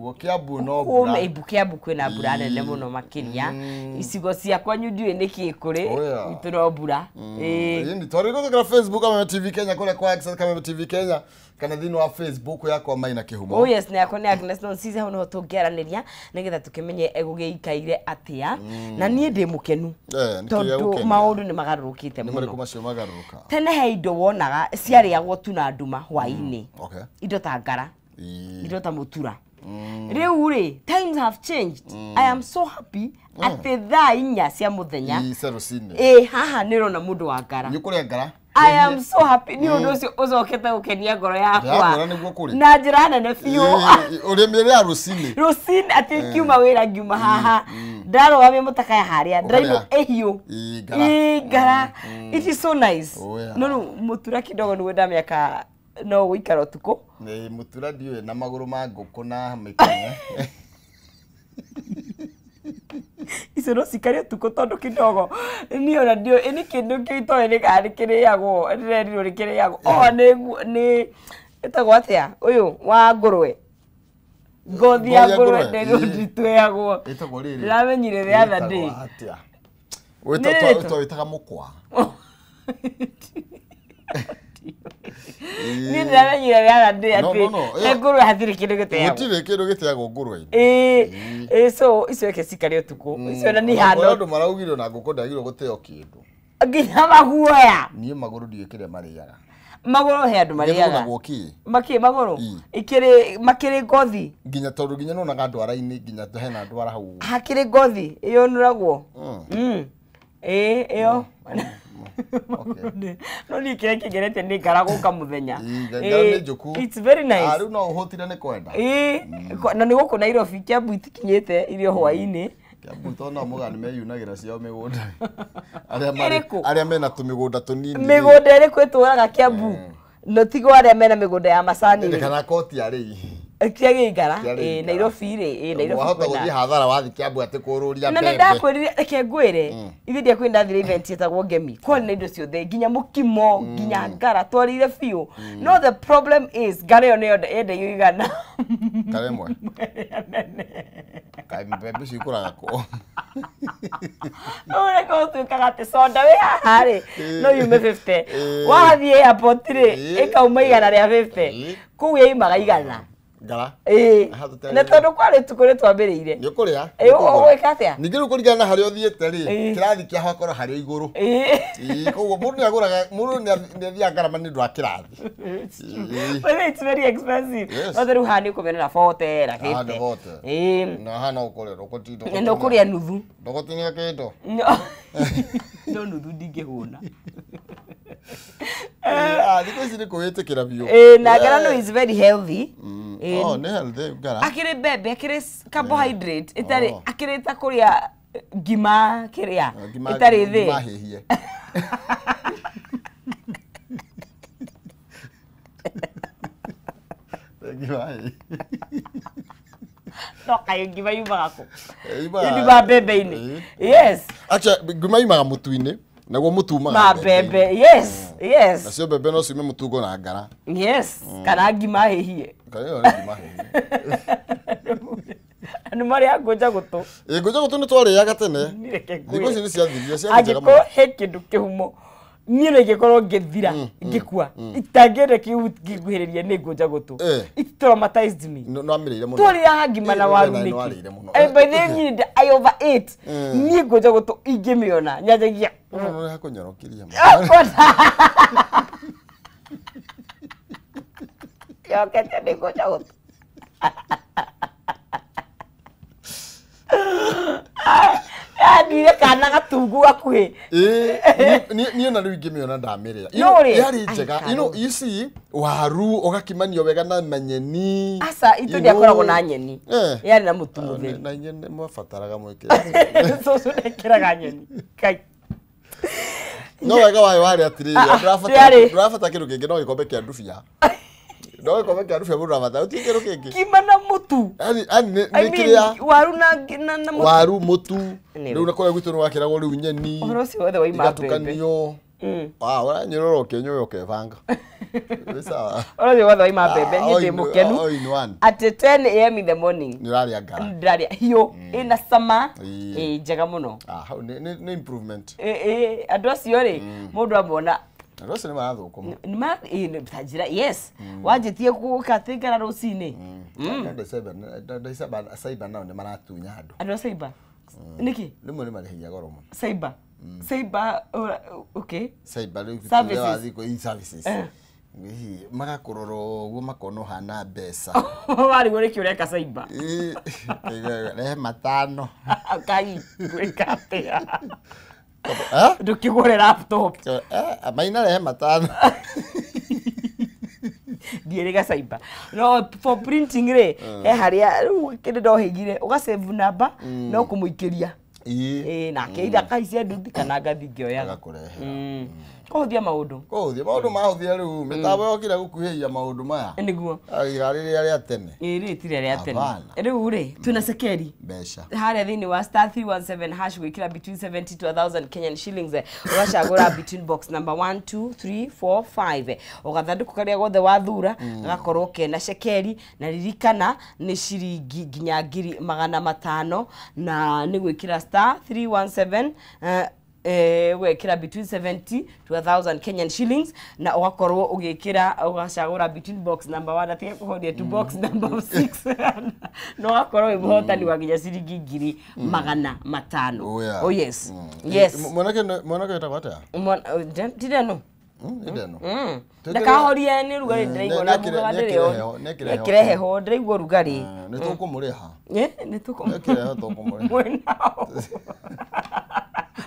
Guo Kiambu no mbura. Kũme Kiambu kwĩna mbura nene mũno makĩria. Icigo cia kwanyu ndiũĩ nĩkĩ kũrĩ. Gwitũ no mbura. Ĩĩ twarĩ gũthokera Facebook Kameme TV Kenya kũrĩa kwa Access Kameme TV Kenya kana thĩinĩ wa Facebook yakwa Maina Kĩhumo. Oh yes, na yakwa nĩ Agnes Nonsizi, hau nĩho tũngĩaranĩria nĩgetha tũkĩmenye egũgĩikaire atĩa. Na niĩ ndĩ mũkenu tondũ maũndũ nĩ magarũrũkĩte mũno. Nĩ marĩkũ macio magarũrũka? Tene he indo wonaga ciarĩagwo tu na nduma hwaĩ-inĩ. Indo ta ngara, indo ta mũtura. Rĩu rĩ, times have changed. I am so happy atĩ thaa 4 cia mũthenya ĩ haha nĩ ũrona mũndũ wa ngara. Nĩ ũkũrĩa ngara? I am so happy nĩ ũndũ ũcio ũcokete gũkenia ngoro yakwa na njĩra nene biũ. Ũrĩmĩrĩa rũcinĩ. Rũcinĩ atĩ ngiuma wĩra ngiuma haha ndarũgamia mũtakaya harĩa ndĩraigua ĩhiũ ĩ ngara. It is so nice. No rĩu mũtura kidogo nĩguo ndamĩaka no gũikara ũtukũ. Nĩ mũtura ndiũĩ na magũrũ ma ngũkũ na mĩkinya. Icio no cikare ũtukũ tondũ kidogo niĩ ona ndiũĩ nĩ kĩndũ kĩu itoĩ nĩ kana nĩ kĩrĩagwo, ndĩrerirwo nĩ kĩrĩagwo. O nĩ ĩtagwo atĩa ũyũ wa ngũrwe, ngothi ya ngũrwe ndĩtweagwo. Ĩtagwo rĩrĩ. Ndĩramenyire the other day. Atĩa? Wĩtaga mũkwa. Niĩ ndĩramenyire the other day atĩ he ngũrwe hatirĩ kĩndũ gĩteagwo. Gũtirĩ kĩndũ gĩteagwo ngũrwe-inĩ. Ĩĩ, so icio reke cikare ũtukũ. Icio na nĩ handũ. Andũ maraugire ona ngũkũ ndagĩrĩirwo gũteo kĩndũ. Nginya maguoya. Niĩ magũrũ ndiũĩ kĩrĩa marĩaga. Magũrũ he andũ marĩaga. Gĩthũnagwo kĩ? Makĩ magũrũ? Ikĩrĩ makĩrĩ ngothi. Nginya tondũ nginya nĩwonaga ndwara-inĩ nginya hena ndwara hau. Hakĩrĩ ngothi ĩyũnũragwo. Ĩĩ ĩyo. No niĩ kĩrĩa kĩngeretie nĩ ngara gũka mũthenya. Ngara nĩ njũku. It's very nice. Rĩu no ũhũtire nĩ kwenda. Ĩĩ, na nĩ gũkũ Nairobi Kiambu itikinyĩte irio hwaĩ-inĩ. Kiambu tondũ nao mũgani meyunagĩra ciao mĩgũnda. Arĩa mena tũmĩgũnda tũnini. Mĩgũnda ĩrĩkũ ĩtũraga Kiambu? No tigo arĩa mena mĩgũnda ya macani. Kana koti arĩ. Kĩa ngara. Ĩĩ Nairobi rĩ, ĩĩ Nairobi. Wahota gũthiĩ hathara wathiĩ Kiambu atĩ kũrũria mbembe. Na nĩ ndakwĩrire reke ngwĩre. Ithuĩ ndiakwĩrire ndathire event ĩtagwo Ngemi. Kwarĩ na indo ciothe nginya mũkimo, nginya ngara twarĩire biũ. No the problem is ngara ĩyo nĩyo yendagio igana. Ngara ĩmwe. Kaĩ mbembe icio ikũraga kũ? Ũrĩa gũtuĩkaga atĩ soda wĩ haha rĩ no yume 50. Wathiĩ airport rĩ ĩkauma 150. Kũu yaumaga 100. Ngara. Ĩĩ. Na tondũ kwarĩ ũtukũ nĩ twambĩrĩire. Nĩ ũkũrĩa? Ĩĩ ũgwĩka atĩa? Ningĩ rĩu kũringana na harĩa ũthiĩte rĩ, kĩrathi kĩa hakorwo harĩ igũrũ. Ĩĩ. Koguo mũndũ nĩ agũraga, mũndũ nĩ athiaga ngarama nĩ ũndũ wa kĩrathi. But it's very expensive. No rĩu haha nĩ ũkũmĩona na 40 na 50. Ĩĩ. Na haha no ũkũrĩa, ndũgũtinda. Na ũkũrĩa nuthu. Ndũgũtinia kĩndũ. No nuthu ndingĩhũna. Thikũ ici nĩ kwĩĩtĩkĩra biũ. Ĩĩ, na ngara no is very healthy. Oh, nĩ healthy ngara. Akĩrĩ mbembe, akĩrĩ carbohydrate, ĩtarĩ akĩrĩ ta kũrĩa ngima kĩrĩa ĩtarĩ thĩ. Ngima hĩhie. Ngima hĩhie. No kaĩ ngima yumaga kũ? Yumaga mbembe-inĩ. Yes. Actually, ngima yumaga mũtu-inĩ. Naguo mũtu umaga ma mbembe. Yes, yes. Nacio mbembe no ciume mũtungo na ngara. Yes, kana ngima hĩhie. Kana ĩyo nĩ ngima hĩhie. Andũ marĩa ngũnja gũtũ. Ĩĩ ngũnja gũtũ nĩ twarĩaga tene. Thikũ ici nĩ ciathirire, ciarĩ njega mũno. Angĩkorwo he kĩndũ kĩhumo niĩ no ingĩkorwo ngĩthira ngĩkua itangĩenda kĩnguhĩrĩria nĩ ngũnja gũtũ. It traumatized me. Nĩwamĩrĩire mũno. Twarĩaga ngima na waru nĩkĩ? By the way, I overate. Niĩ ngũnja gũtũ ingĩmĩona nyanjagia. No nĩ hakũnyorokeria. Yokete nĩ ngũnja gũtũ. Yanduire kana gatungu gakuhĩ. Niĩ na rĩu ingĩmĩona ndamĩrĩa. Yarĩ njega. You know, you see, waru ũgakimanio wega na manyeni. Aca, itũ ndĩakoragwo na nyeni. Yarĩ na mũtu mũtheri. Na nyeni mwabataraga mwĩkĩre. Cũcũ ndekĩraga nyeni. Kai. No wega wayo warĩ atĩrĩrĩ, ndũrabatara kĩndũ kĩngĩ no gĩkombe kĩa ndubia. No gĩkombe kĩa ndubia mũndũ arabatara, gũtirĩ kĩndũ kĩngĩ. Ngima na mũtu. Yaani nĩ kĩrĩa waru na mũtu. Waru mũtu. Rĩu na kũrĩa gwitũ nĩ wakĩragwo rĩu nyeni. Ũhoro ũcio wothe waima mbembe. Igatukanio. Ah, ũranyũrũra ũkĩnyũa ũkebanga. Nĩ sawa. Ũrathiĩ ũgathoima mbembe niĩ ndĩ mũkenu. All in one. At 10 a.m. in the morning. Nĩ ũrarĩa ngara. Ndĩrarĩa hiũ ĩna cama. Ĩĩ. Ĩ njega mũno. Ah, hau nĩ improvement. Ĩ andũ acio rĩ, mũndũ amona Andũ acio nĩ marathũkũma. nĩ ĩ ta njĩra, yes, wanjĩtie gũka atĩ ngara rũcinĩ. No andũ a cyber nao nĩ maratunya andũ. Andũ a cyber nĩkĩ? Rĩmwe nĩ marĩhagia goro mũno. Cyber, okay. Cyber rĩu Services. wathiĩ kũ services. Hihi magakũrora ũguo makona ũhana mbeca. Warigwo nĩkĩ ũreka cyber. Ĩ, rehe matano. Kai gwĩka atĩa? Eh? Ndũkĩgũre laptop. Eh, maina rehe matano. Ndiĩrĩga cyber no for printing rĩ, he harĩa rĩu kĩndũ ndohĩgire ũgasave namba no kũmũikĩria. Ĩ. Ĩ nake ira kaicia nduthi kana ngathi ngĩoyaga. Agakũrehera. Kũhũthia maũndũ. Kũhũthia maũndũ, mahũthia rĩu mĩtambo yokire gũkuhĩhia maũndũ maya. Nĩguo. Iga rĩrĩa rĩa tene. Ĩ rĩ tirĩa rĩa tene. Hapana. Rĩu rĩ twĩna cekeri Mbeca. harĩa thĩinĩ wa *317# gwĩkĩra between 70 to 1000 Kenyan shillings, ũgacagũra between box number 1 2 3 4 5, ũgathandũkũ karĩa gothe wathura gakorwo kena cekeri, na ririkana nĩ ciringi nginya 500,000, na nĩ gwĩkĩra *317 gwĩkĩra between 70 to 1000 Kenyan shillings, na ũgakorwo ũgĩkĩra ũgacagũra between box number 1 atige kũhonia to box number 6, na ũgakorwo wĩ mũhotani wa nginya ciringi 500,000. Oh, yeah. Oh yes. Yes. Mwanake wĩtagwo atĩa? Tireno. Ndeno. Ndakahorie nĩ rugarĩ ndĩraigua na ngugaga ndĩrĩ Nĩekĩre nĩekĩre heho ndĩraigua rugarĩ. Nĩ tũkũmũrĩha. Nĩ tũkũ Nĩekĩre heho tũkũmũrĩha. Mwĩnao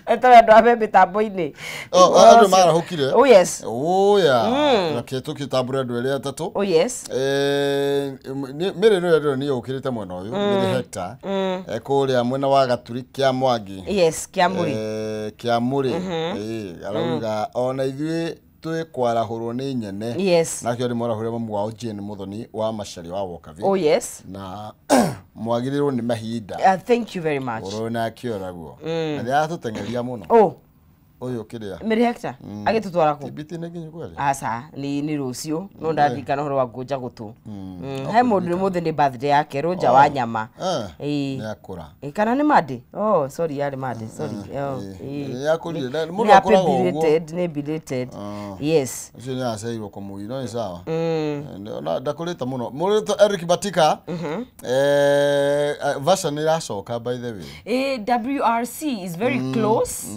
ĩtũrĩ andũ a me mĩtambo-inĩ. Oh, andũ marahũkire. Oh yes. Oh yeah. Reke tũkĩtambũre andũ erĩ atatũ. Oh yes. Mĩrĩ nĩyo ndĩrona nĩ yũkĩrĩte mwena ũyũ, Mĩrĩ Hector. Kũrĩa mwena wa Gaturi kĩa Mwangi. Yes, Kĩamũrĩ. Kĩamũrĩ. Arauga ona ithuĩ twĩ kwarahũrwo nĩ nyene. Nakĩo nĩ mwarahũre mamu wao Jane Muthoni wa Macharia wa Wokabi. Oh yes. Na mwagĩrĩirwo nĩ mahinda. Thank you very much. Ũrona nake ũraguo. Na nĩaratũteng'eria mũno. Oh. Ũyũ kĩrĩa. Mĩrĩ Hector agĩtũtwara kũ? TBT nĩ nginyu kweli? Aca, nĩ rũciũ no ndarikana ũhoro wa ngũnja gũtũ. He mũndũ nĩ mũthĩ nĩ birthday yake, Rũnja wa nyama. Ĩĩ. Nĩ akũra. Ĩ, kana nĩ Monday? Oh, sorry, yarĩ Monday, sorry. Oh, ĩĩ. Nĩ akũrire. Nĩ Mũndũ happy akũraga ũguo. belated, nĩ belated. Yes. Ũcio nĩ aceirwo kũmũi no nĩ sawa. Ona ndakũrĩte mũno. Mũrĩtwo Eric Batika. Version nĩ ĩracoka by the way. WRC is very close.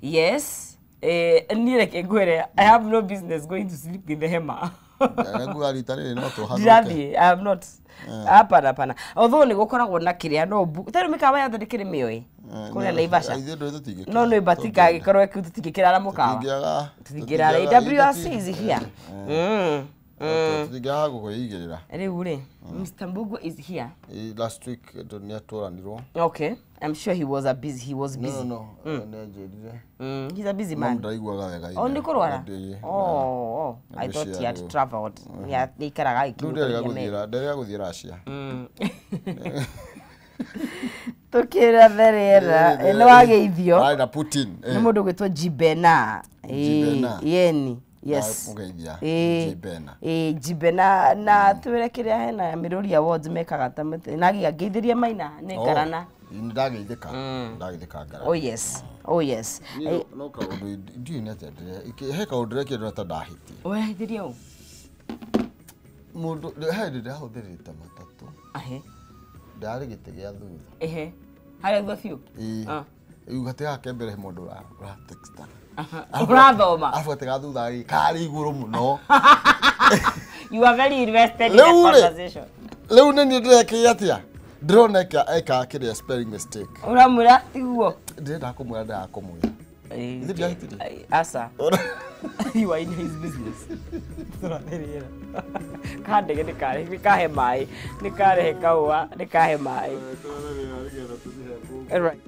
Yes. Niĩ reke ngwĩre, I have no business going to sleep in the hema. Nguga rita rĩrĩ no tũhanũke. Ndirathiĩ, I have not. Hapana, hapana. Although nĩ gũkoragwo na kĩrĩa no bu. Tarĩu mĩkawa yothe ndĩkĩrĩ mĩoĩ. Kũrĩa Naivasha. Ithuĩ ndũĩ tũtingĩkĩra. No nĩ Batika agĩkorwo ekuo tũtingĩkĩrara mũkawa. Tũtingĩaga. Tũtingĩrara. WRC is here. Tũtingĩaga gũkwĩigĩrĩra. Rĩu rĩ, Mr. Mbugua is here. Last week nĩ atũranirwo. Okay. I'm sure he was a busy he was No, busy. no, no. Nĩ anjĩrire. He's a busy Mom man. ndaiguaga wega. Oh, nĩ kũrwara? Oh. Oh, I thought he had traveled. Nĩ aikaraga Rĩu nderĩga agĩkinyũkagia meri. gũthiĩ nderĩga gũthiĩ Russia. Tũkĩra therera nĩ wageithio Arĩ na Putin. nĩ mũndũ ũgwĩtwo Jibena. Jibena. Yeni. Yes. Mũgeithia. Jibena. Ĩĩ, Jibena na twĩre kĩrĩa hena Mĩrũri Awards mekaga ta na ngeithĩria Maina nĩ ngarana. Nĩ ndageithĩka. Ndageithĩka ngarana. Oh yes. Oh yes. Niĩ no kaũndũ ndiũĩ nĩ atĩa he kaũndũ ndĩrekire ta ndahĩtia. Ũrahĩtĩria ũ? Mũndũ he hĩndĩ ndĩrahũthĩrĩte matatũ. Ahe. Ndarĩ gĩtĩ gĩa thutha. Ehe. Harĩa thutha biũ? Ĩĩ. Ah. Rĩu gatĩ gaka ke mbere he mũndũ ũratexta. Ũrathoma. Arabu gatĩ ga thutha rĩ karĩ igũrũ mũno. You are very invested in the Rĩu rĩ, conversation. Rĩu nĩ niĩ ndĩrekire atĩa? Ndĩrona eka kĩrĩa spelling mistake. Ũramwĩra tiguo. Ndĩrenda kũmwĩra ndĩrakũmwĩra. Ithuĩ ndiahĩtirie? Asa. You are in his business. Tũratherera. Kandege nĩ karehe nĩ kahe maĩ, nĩ karehe kahũa, nĩ kahe maĩ. Right.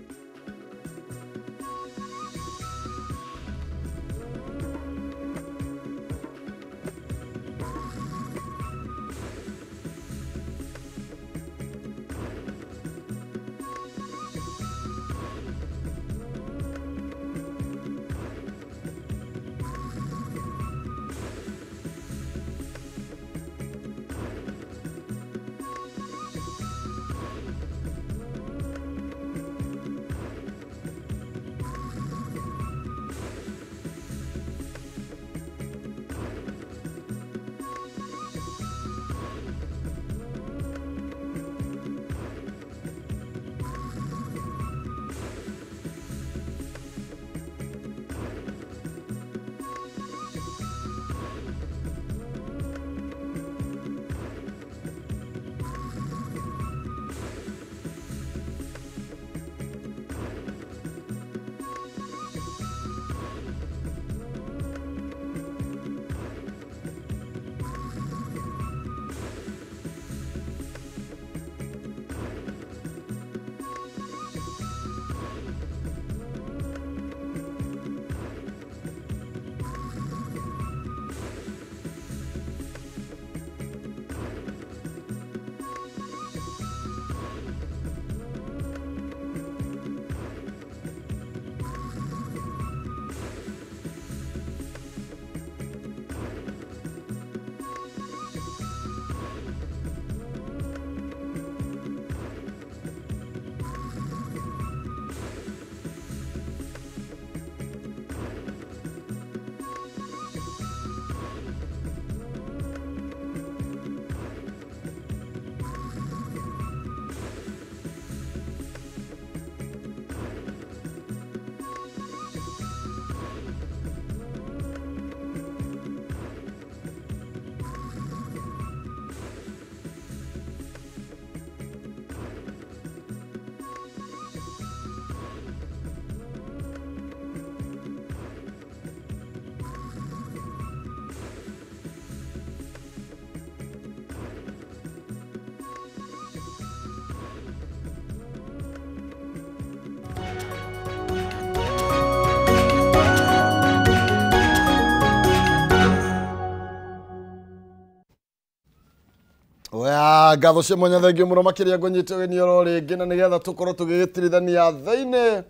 Ngatho cia mwanya thengio mũno makĩria ngũnyite ũgeni oro rĩngĩ na nĩgetha tũkorwo tũgĩgĩtirithania thĩinĩ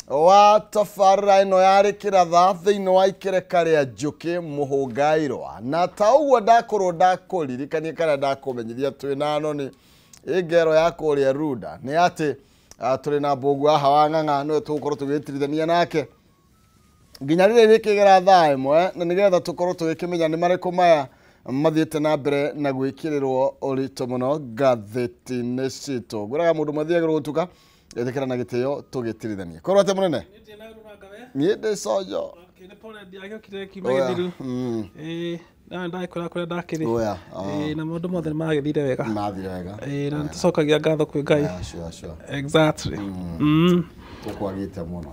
wa tabarĩra ĩno yarĩ kĩratha thĩinĩ wa ikereka rĩa njũkĩ mũhũngairwa na ta ũguo ndakorwo ndakũririkania kana ndakũmenyithia twĩ na noni ĩngero ya kũrĩa Runda nĩ atĩ tũrĩ na Mbũgua haha wa Ng'ang'a nĩwe tũgũkorwo tũgĩgĩtirithania nake nginya rĩrĩa rĩkĩgera thaa ĩmwe na nĩgetha tũkorwo tũgĩkĩmenya nĩ marĩkũ maya mathiĩte na mbere na gwĩkĩrĩrwo ũritũ mũno ngathĩti-inĩ citũ. Ngwĩraga mũndũ mathiagĩrwo gũtuka ĩtĩkĩra na gĩtĩo tũgĩtirithanie. Korwo atĩa mũnene? Niĩ ndĩ cojo. Ndakora kũrĩa ndakĩrĩ na maũndũ mothe nĩ magĩthire wega. Mathire wega. Na nĩtũcokagia ngatho kwĩ Ngai. Sure. Exactly. Tũkwagĩte mũno.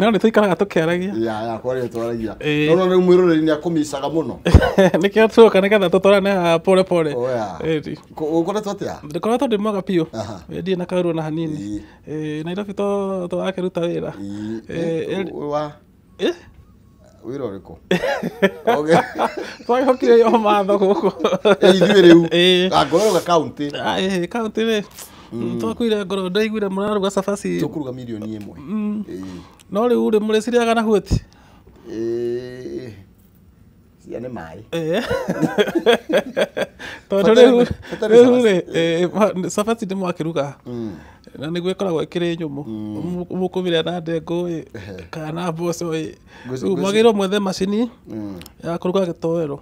No nĩ tũikaraga tũkĩaragia. Ya kwaria twaragia. No rĩu mwĩroreri nĩ akũmicaga mũno. Nĩkĩo tuoka nĩgetha tũtwarane haha pole pole. Ũkoretwo atĩa? Ndĩkoretwo ndĩ mwega biũ. Ndirĩ na kaũru ona hanini. Nairobi tũrakĩruta wĩra. Wĩra ũrĩkũ? Twagĩhokire o matho gũkũ. Ithuĩ rĩu. Ngorwo kaunti. Kaunti rĩ. Twakuire ngoro ndaiguire mũraruga cabaci. Tũkũruga mirioni ĩmwe. No rĩu rĩ mũrĩcirĩaga na huoti? Cia nĩ maĩ. Tondũ rĩu rĩ cabaci nĩ mwakĩruga. Na nĩguo ĩkoragwo ĩkĩrĩ nyũmũ. Mũkũmĩrĩa na ndengũ kana na mboco. Rĩu mwagĩrĩirwo mwethe macini ya kũruga gĩtoero.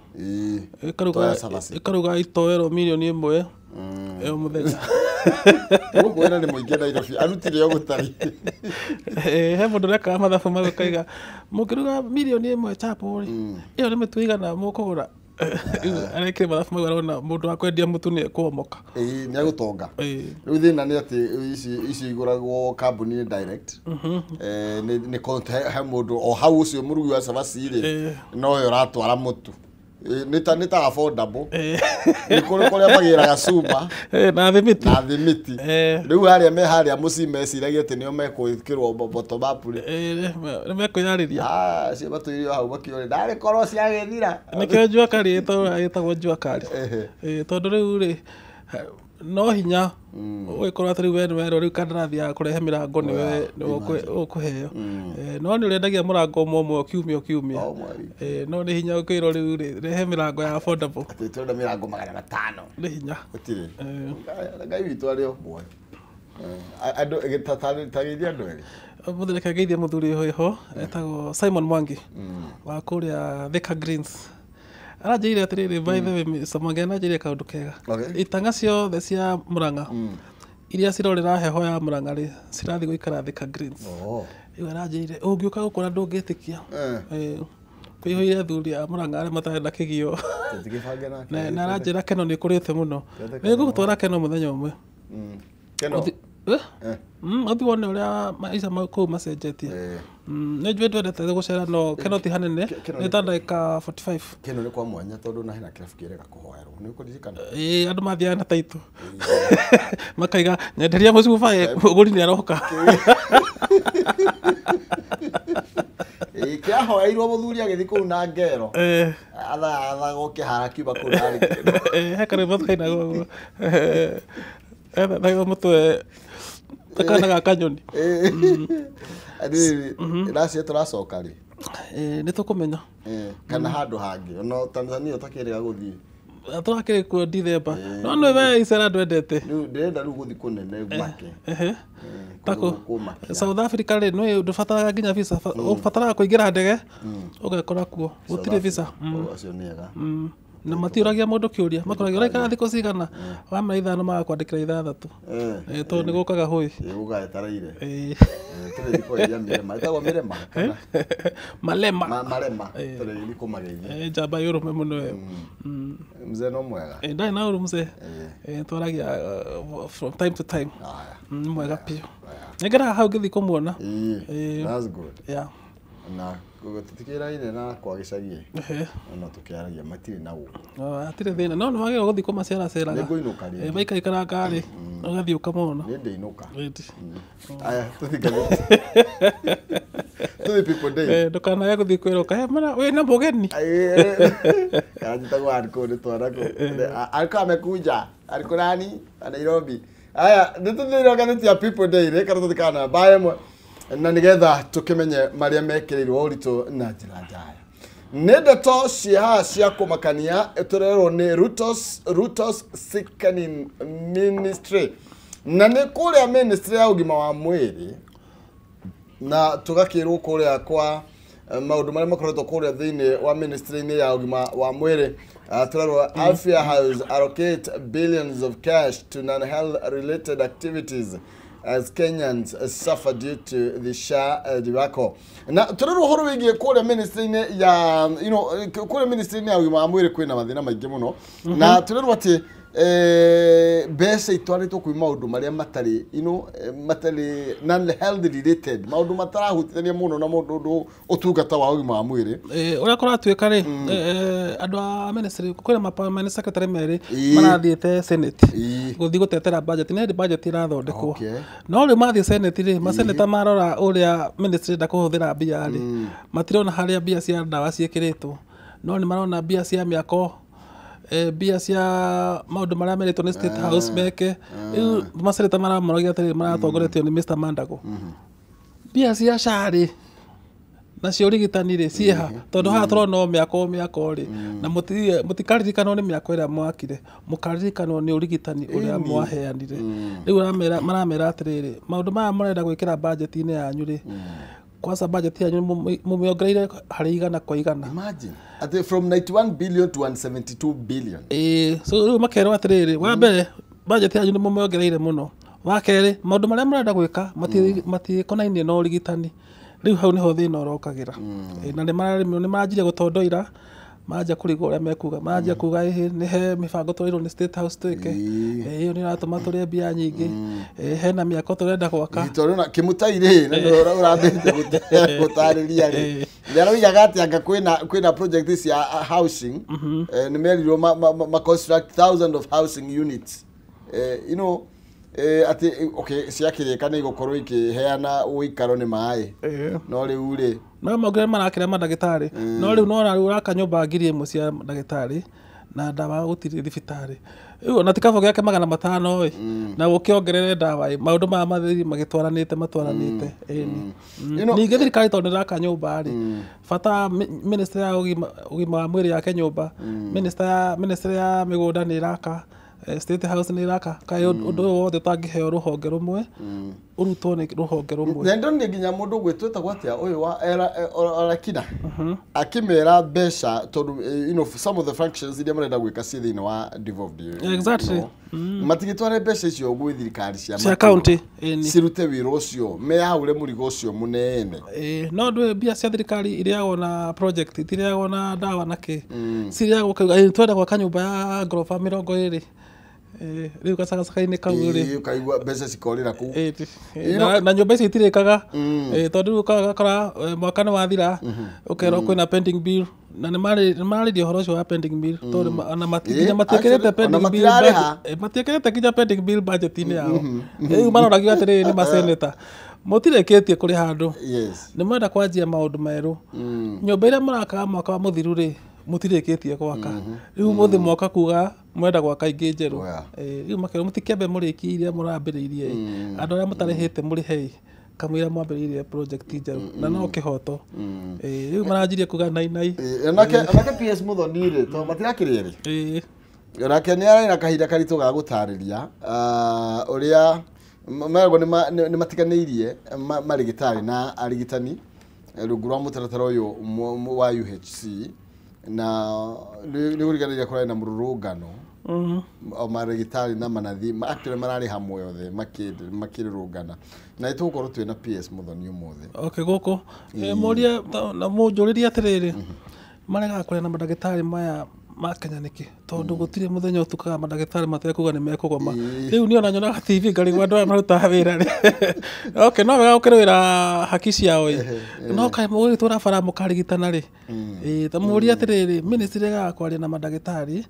Ĩkaruga itoero mirioni ĩmwe o mũthenya. Gũkũ wĩra nĩ mũingĩ Nairobi, arutire o gũtarĩ. He mũndũ ũrekaga mathabu mau akauga mũngĩruga mirioni ĩmwe chapo rĩ, ĩyo nĩ mĩtu ĩigana mũkũgũra. Arekire mathabu mau arona mũndũ wa kwendia mũtu nĩ ekũomoka. Nĩ egũtonga. Rĩu thĩna nĩ atĩ ici igũragwo kambuni direct. Nĩ he mũndũ o hau ũcio mũrugi wa cabaci rĩ, nowe ũratwara mũtu. Nĩ ta affordable. Nĩ kũrĩ kũrĩa magĩraga cuma na thimiti. Na thimiti. Rĩu harĩa me harĩa mũciĩ meciragia atĩ nĩo mekwĩkĩrwo bottom up rĩ. Nĩ mekwĩyarĩria. Acio matũire o hau makiũria ndarĩ korwo ciagĩthira. Nĩkĩo jua kali ĩtagwo jua kali. Tondũ rĩu rĩ no hinya ũgĩkorwo atĩ rĩu we nĩwe rĩu kandarathi ya kũrehe mĩrango nĩwe ũkũheo. No nĩ ũrĩendagia mũrango ũmwe ũmwe o kiumia o kiumia. No nĩ hinya ũkĩrwo rĩu rĩ rehe mĩrango ya affordable. Atĩ tũrenda mĩrango 500. Nĩ hinya. Gũtirĩ. Ngai witũ arĩ o muoyo. Andũ tageithia andũ erĩ. Ũmũthĩ reke ngeithie mũthuri ũyũ ho etagwo Simon Mwangi wa kũrĩa Thika Greens. Aranjĩrire atĩrĩrĩ, by the way, Mr. Mwangi aranjĩrire kaũndũ kega. Itanga ciothe cia Murang'a iria cirorera heho ya Murang'a rĩ cirathiĩ gũikara Thika Greens. Rĩu aranjĩrire ũngĩũka gũkũ na ndũngĩtĩkia. Kũihũire athuri a Murang'a arĩa matarenda kĩgio. Na aranjĩra Keno nĩ ĩkũrĩte mũno. Nĩngũgũtwara Keno mũthenya ũmwe. Keno? Ũthiĩ wone ũrĩa maica kũu macenjetie. Nĩ njũĩ ndwendete gũcera no Keno ti hanene, nĩ ta ndagĩka 45. Keno nĩ kwa mwanya tondũ na hena kĩrabu kĩrega kũhoerwo. Nĩ ũkũririkana? Andũ mathiaga na taitũ. Makaiga nyenderia mũcuba mũgũri nĩ aroka. Kĩahoeirwo mũthuri agĩthiĩ kũu na ngero. Athaga kĩhara kiuma kũu narĩ Keno. He karwĩmbo tũkainagwo ũguo. Ethaga mũtwe kana ga kanyoni. Rĩrĩ racia tũracoka rĩ? Nĩ tũkũmenya. Kana handũ hangĩ no Tanzania ũtakĩrĩga gũthiĩ. Tũrakĩrĩ kuo Dithemba. No nĩ we icera ndwendete. Rĩu ndĩrenda rĩu gũthiĩ kũnene make. Tako South Africa rĩ nĩ ndũbataraga nginya visa, ũbataraga kũingĩra ndege ũgekora kuo gũtirĩ visa. Acio nĩ ega. Na matiũragia mũndũ kĩũria, makoragia ũraikara thikũ cigana, wamera ithano magakwandĩkĩra ithathatũ. Tondũ nĩ gũkaga hũi. Gũka etereire. Tũrĩthiĩ kwendia mĩrema. Ĩtagwo mĩrema kana? Malema. Marema. Tũrĩthiĩ kũmageithia. Njamba ĩ ũrũme mũno ĩyo. Mzee no mwega. Ndarĩ na ũru mzee. Twaragia from time to time. Nĩ mwega biũ. Nĩngeraga hau ngĩthiĩ kũmuona. That's good. Yeah. Na tũtikĩraine na kwa gĩcagi. No tũkĩaragia matirĩ na ũru. Hatirĩ thĩna. No nĩ wagĩrĩirwo gũthiĩ kũmaceraceraga. Nĩngũinũka rĩngĩ. Maikaikaranga rĩ, ũgathiĩ ũkamona. Nĩ ndĩinũka. Ĩĩ. Aya, tũthiĩ To the People Daily. Ndũkanae gũthiĩ kwĩrwo kae mara wĩna mũgeni. Kanjitagwo Anko nĩ twana kũ. Anko amekuja. Anko nani? A Nairobi. Aya, nĩ tũthĩirwo ngathĩti ya People Daily karatathi ka namba ĩmwe na nĩgetha tũkĩmenye marĩa mekĩrĩirwo ũritũ na njĩra njaya. Nĩ ndeto cia haha cia kũmakania tũrerwo nĩ Ruto's sickening ministry. Na nĩ kũrĩa ministry ya ũgima wa mwĩrĩ na tũgakĩrwo kũrĩa kwa maũndũ marĩa makoretwo kũrĩa thĩinĩ wa ministry-inĩ ya ũgima wa mwĩrĩ. Tũrerwo Afya House allocate billions of cash to non-health related activities as Kenyans suffer due to the SHA debacle. Na tũrerwo ũhoro wĩgiĩ kũrĩa ministry-inĩ ya you know kũrĩa ministry-inĩ ya ũgima wa mwĩrĩ kwĩna mathĩna maingĩ mũno. Na tũrerwo atĩ mbeca itwarĩtwo kwĩ maũndũ marĩa matarĩ you know matarĩ non health related, maũndũ matarahutithania mũno na mũndũ ũtungata wa ũgima wa mwĩrĩ. Ũrĩa kũratuĩka rĩ, andũ a ministry kwĩna ma secretary merĩ marathiĩte Senate gũthiĩ gũtetera budget. Nĩ hĩndĩ budget ĩrathondekwo. No rĩu mathiĩ Senate rĩ, maseneta marora ũrĩa ministry ĩrenda kũhũthĩra mbia rĩ, matirona harĩa mbia cia ndawa ciĩkĩrĩtwo, no nĩ marona mbia cia mĩako, mbia cia maũndũ marĩa merĩtwo nĩ State House meke. Rĩu maseneta maramoragia atĩrĩrĩ, maratongoretio nĩ Mr. Mandago, mbia cia SHA rĩ nacio ũrigitani rĩ ciĩha, tondũ haha tũrona o mĩako rĩ, na mũtikaririkanwo nĩ mĩako ĩrĩa mwakire, mũkaririkanwo nĩ ũrigitani ũrĩa mwaheanire. Rĩu maramera atĩrĩrĩ, maũndũ maya mũrenda gwĩkĩra budget-inĩ yanyu rĩ, kwanza budget yanyu mũmĩongereire harĩ 100 kwa 100. Imagine atĩ from 91 billion to 172 billion. So rĩu makerwo atĩrĩrĩ, wa mbere budget yanyu nĩ mũmĩongereire mũno, wa kerĩ maũndũ marĩa mũrenda gwĩka matikonainie na ũrigitani. Rĩu hau nĩho thĩna ũrokagĩra. Na nĩ maranjirie gũtondoira, manjia kũrigwo ũrĩa mekuga, manjia kuga ĩhĩ nĩ he mĩbango tũreirwo nĩ State House twĩke, ĩyo nĩ ĩratũma tũrĩe mbia nyingĩ, hena mĩako tũrenda gwaka. Tondũ na Kĩmutai rĩ, na nĩwe ũrambĩte gũtarĩria rĩ, nĩ aroigaga atĩ anga kwĩna project cia housing, nĩ merirwo ma construct thousands of housing units. You know, atĩ okay ciakĩrĩka nĩ igũkorwo ikĩheana ũikaro nĩ maĩ. No rĩu rĩ no maongerere marakĩra mandagĩtarĩ, no rĩu nona rĩu ũraka nyũmba 1000 cia ndagĩtarĩ na ndawa gũtirĩ thibitarĩ. Rĩu ona ti kabo gĩake 500 ĩ, na ũkĩongerere ndawa ĩ, maũndũ maya mathiri magĩtwaranĩte matwaranĩte. Ningĩ thirikari tondũ nĩraka nyũmba rĩ, bata ministry ya ũgima wa mwĩrĩ yake nyũmba, ministry ya mĩgũnda nĩ ĩraka, State House nĩ ĩraka, kaĩ ũndũ ũyũ wothe ũtangĩheo rũhonge rũmwe ũrutwo nĩ rũhonge rũmwe. Na ndonire nginya mũndũ ũgwĩtwo etagwo atĩa ũyũ wa Orakina akĩmera mbeca tondũ you know some of the functions iria marenda gwĩka ciĩ thĩinĩ wa devolved. Exactly. Matigĩtware mbeca icio gwĩ thirikari cia county cirute wĩra ũcio, meyaũre mũrigo ũcio mũnene. No ndũĩ mbia cia thirikari irĩagwo na project, itirĩagwo na ndawa na kĩ, cirĩagwo ũkauga twenda gwaka nyũmba ya ngoroba 20. Rĩu gacagaca-inĩ kau rĩ ũkaigua mbeca cikorĩra kũu. Na nyũmba icio itirĩkaga, tondũ rĩu ũgakora mwaka nĩ wathira ũkerwo kwĩna pending bill, na nĩ mararĩria ũhoro ũcio wa pending bill, tondũ ona matiĩkĩrĩte pending bill, matiĩkĩrĩte nginya pending bill budget-inĩ yao. Rĩu maroragio atĩrĩrĩ nĩ maseneta, mũtirĩkĩtie kũrĩ handũ, nĩ mwenda kwanjia maũndũ merũ. Nyũmba iria mũrakaga mwaka wa mũthiru rĩ, mũtirĩkĩtie gwaka. Rĩu mũthĩ mwaka kuga mwenda gwaka ingĩ njerũ. Rĩu makerwo mũtikĩambe mũrĩkie iria mũrambĩrĩirie, andũ arĩa mũtarĩhĩte mũrĩhei kamũira mwambĩrĩirie project njerũ, na no kĩhoto. Rĩu maranjirie kuga nainai. Onake PS Muthoni rĩ, tondũ matirakĩrĩ erĩ, onake nĩ arĩ na kahinda karitũ ga gũtarĩria ũrĩa meragwo nĩ matiganĩirie marigitari na arigitani rungu rwa mũtaratara ũyũ wa UHC, na nĩ kũriganĩria kũrarĩ na mũrũrũngano o marigitari na manathi actually mararĩ hamwe othe makĩrũrũngana, na nĩtũgũkorwo twĩna PS Muthoni ũmũthĩ. Okay, gũkũ mũrie na mũnjũrĩrie atĩrĩrĩ, maregaga kũrĩa na mandagĩtarĩ maya ma Kenya nĩkĩ? Tondũ gũtirĩ mũthenya ũtukaga mandagĩtarĩ matekuga nĩ mekũgoma. Rĩu niĩ ona nyonaga TV ngarigwo andũ aya marutaga wĩra rĩ. Okay, no wega gũkĩrũĩra haki ciao ĩ, no kaĩ mũgũgĩtwara bara mũkarigitana rĩ? Ta mũrie atĩrĩrĩ, ministry ĩregaga kwaria na mandagĩtarĩ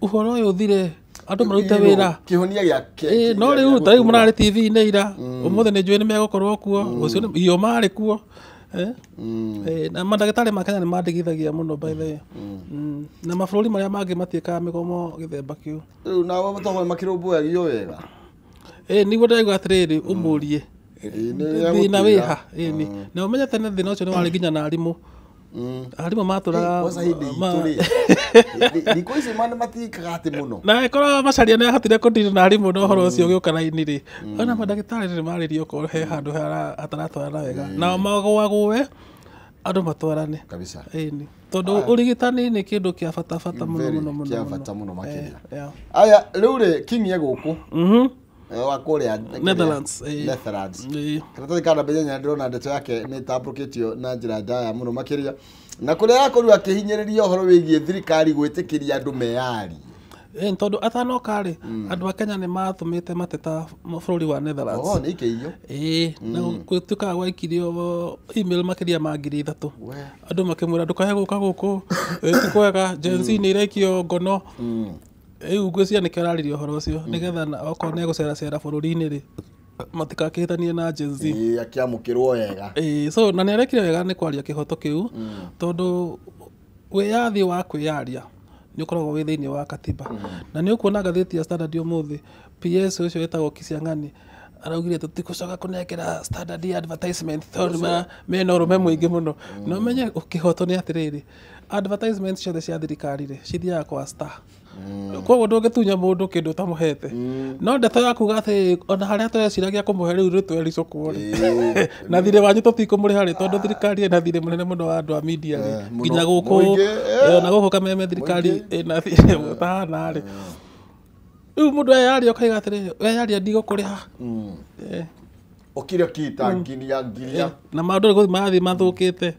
ũhoro ũyũ ũthire, andũ marute wĩra. Kĩhonia gĩa No rĩu ta rĩu mũrarĩ TV-inĩ ira, ũmũthĩ nĩ njũĩ nĩ megũkorwo kuo, rũciũ iyo marĩ kuo. Na mandagĩtarĩ ma Kenya nĩ mandigithagia mũno by the way. Na mabũrũri marĩa mangĩ matiĩkaga mĩgomo gĩthemba kĩu. Rĩu nao togo makĩrũmbũyagio wega. Nĩguo ndĩraigua atĩrĩrĩ ũmũrie thĩna wĩha. Na ũmenye tene thĩna ũcio nĩ warĩ nginya na arimũ. Arimũ matũraga kwanza hĩndĩ itũ rĩ thikũ ici matikaga atĩ mũno. Na ĩkorwo Macharia nĩ ahotire kũndira na arimũ na ũhoro ũcio ũgĩũka raini rĩ, ona mandagĩtarĩ nĩ marĩrio okorwo he handũ hataratwarana wega, nao magũagũe andũ matwarane kabisa. Tondũ ũrigitani nĩ kĩndũ kĩa bata bata mũno mũno mũno, kĩa bata mũno makĩria. Aya rĩu rĩ King ye gũkũ wa kũrĩa Netherlands. Netherlands karatathi ka namba inyanya ndĩrona ndeto yake nĩ ĩtambũrũkĩtio na njĩra ndaya mũno makĩria, na kũrĩa arakorirwo akĩhinyĩrĩria ũhoro wĩgiĩ thirikari gwĩtĩkĩria andũ meyarie. Tondũ atanoka rĩ, andũ a Kenya nĩ matũmĩte mateta bũrũri wa Netherlands. Nĩ ikĩiyo. Na gũtuĩkaga gwaikirio email makĩria ma 3,000. Andũ makĩmwĩra ndũkae gũka gũkũ, ti kwega, Gen Z nĩ iraikio ngono. Rĩu ngwĩciria nĩkĩo araririe ũhoro ũcio, nĩgetha okorwo nĩ egũceracera bũrũri-inĩ rĩ, matikakĩhĩtanie na Gen Z. Akĩamũkĩrwo wega. So na nĩ arekire wega nĩ kwaria kĩhoto kĩu, tondũ wĩyathi wa kwĩyaria nĩ ũkoragwo wĩ thĩinĩ wa katiba. Na nĩ ũkuona ngathĩti ya Standard ũmũthĩ, PS ũcio wĩtagwo Kisiang'ani araugire tũtigũcoka kũnengera Standard advertisement tondũ mena ũrũme mũingĩ mũno. Na ũmenye kĩhoto nĩ atĩrĩrĩ, advertisement ciothe cia thirikari rĩ cithiaga kwa Star. Koguo ndũngĩtunya mũndũ kĩndũ ũtamũhete. No ndeto ya kuga atĩ ona harĩa tũreciragia kũmũhe rĩu rĩ twericũkwo rĩ, na thirĩ wanyu tũtikũmũrĩha rĩ, tondũ thirikari ĩna thirĩ mũnene mũno wa andũ a media rĩ, nginya gũkũ ona gũkũ Kameme thirikari ĩna thirĩ ũtahana rĩ. Rĩu mũndũ eyaria ũkaiga atĩrĩrĩ, weyaria ndigũkũrĩha. Ũkire kita nginya nginya. Na maũndũ rĩ marathiĩ mathũkĩte.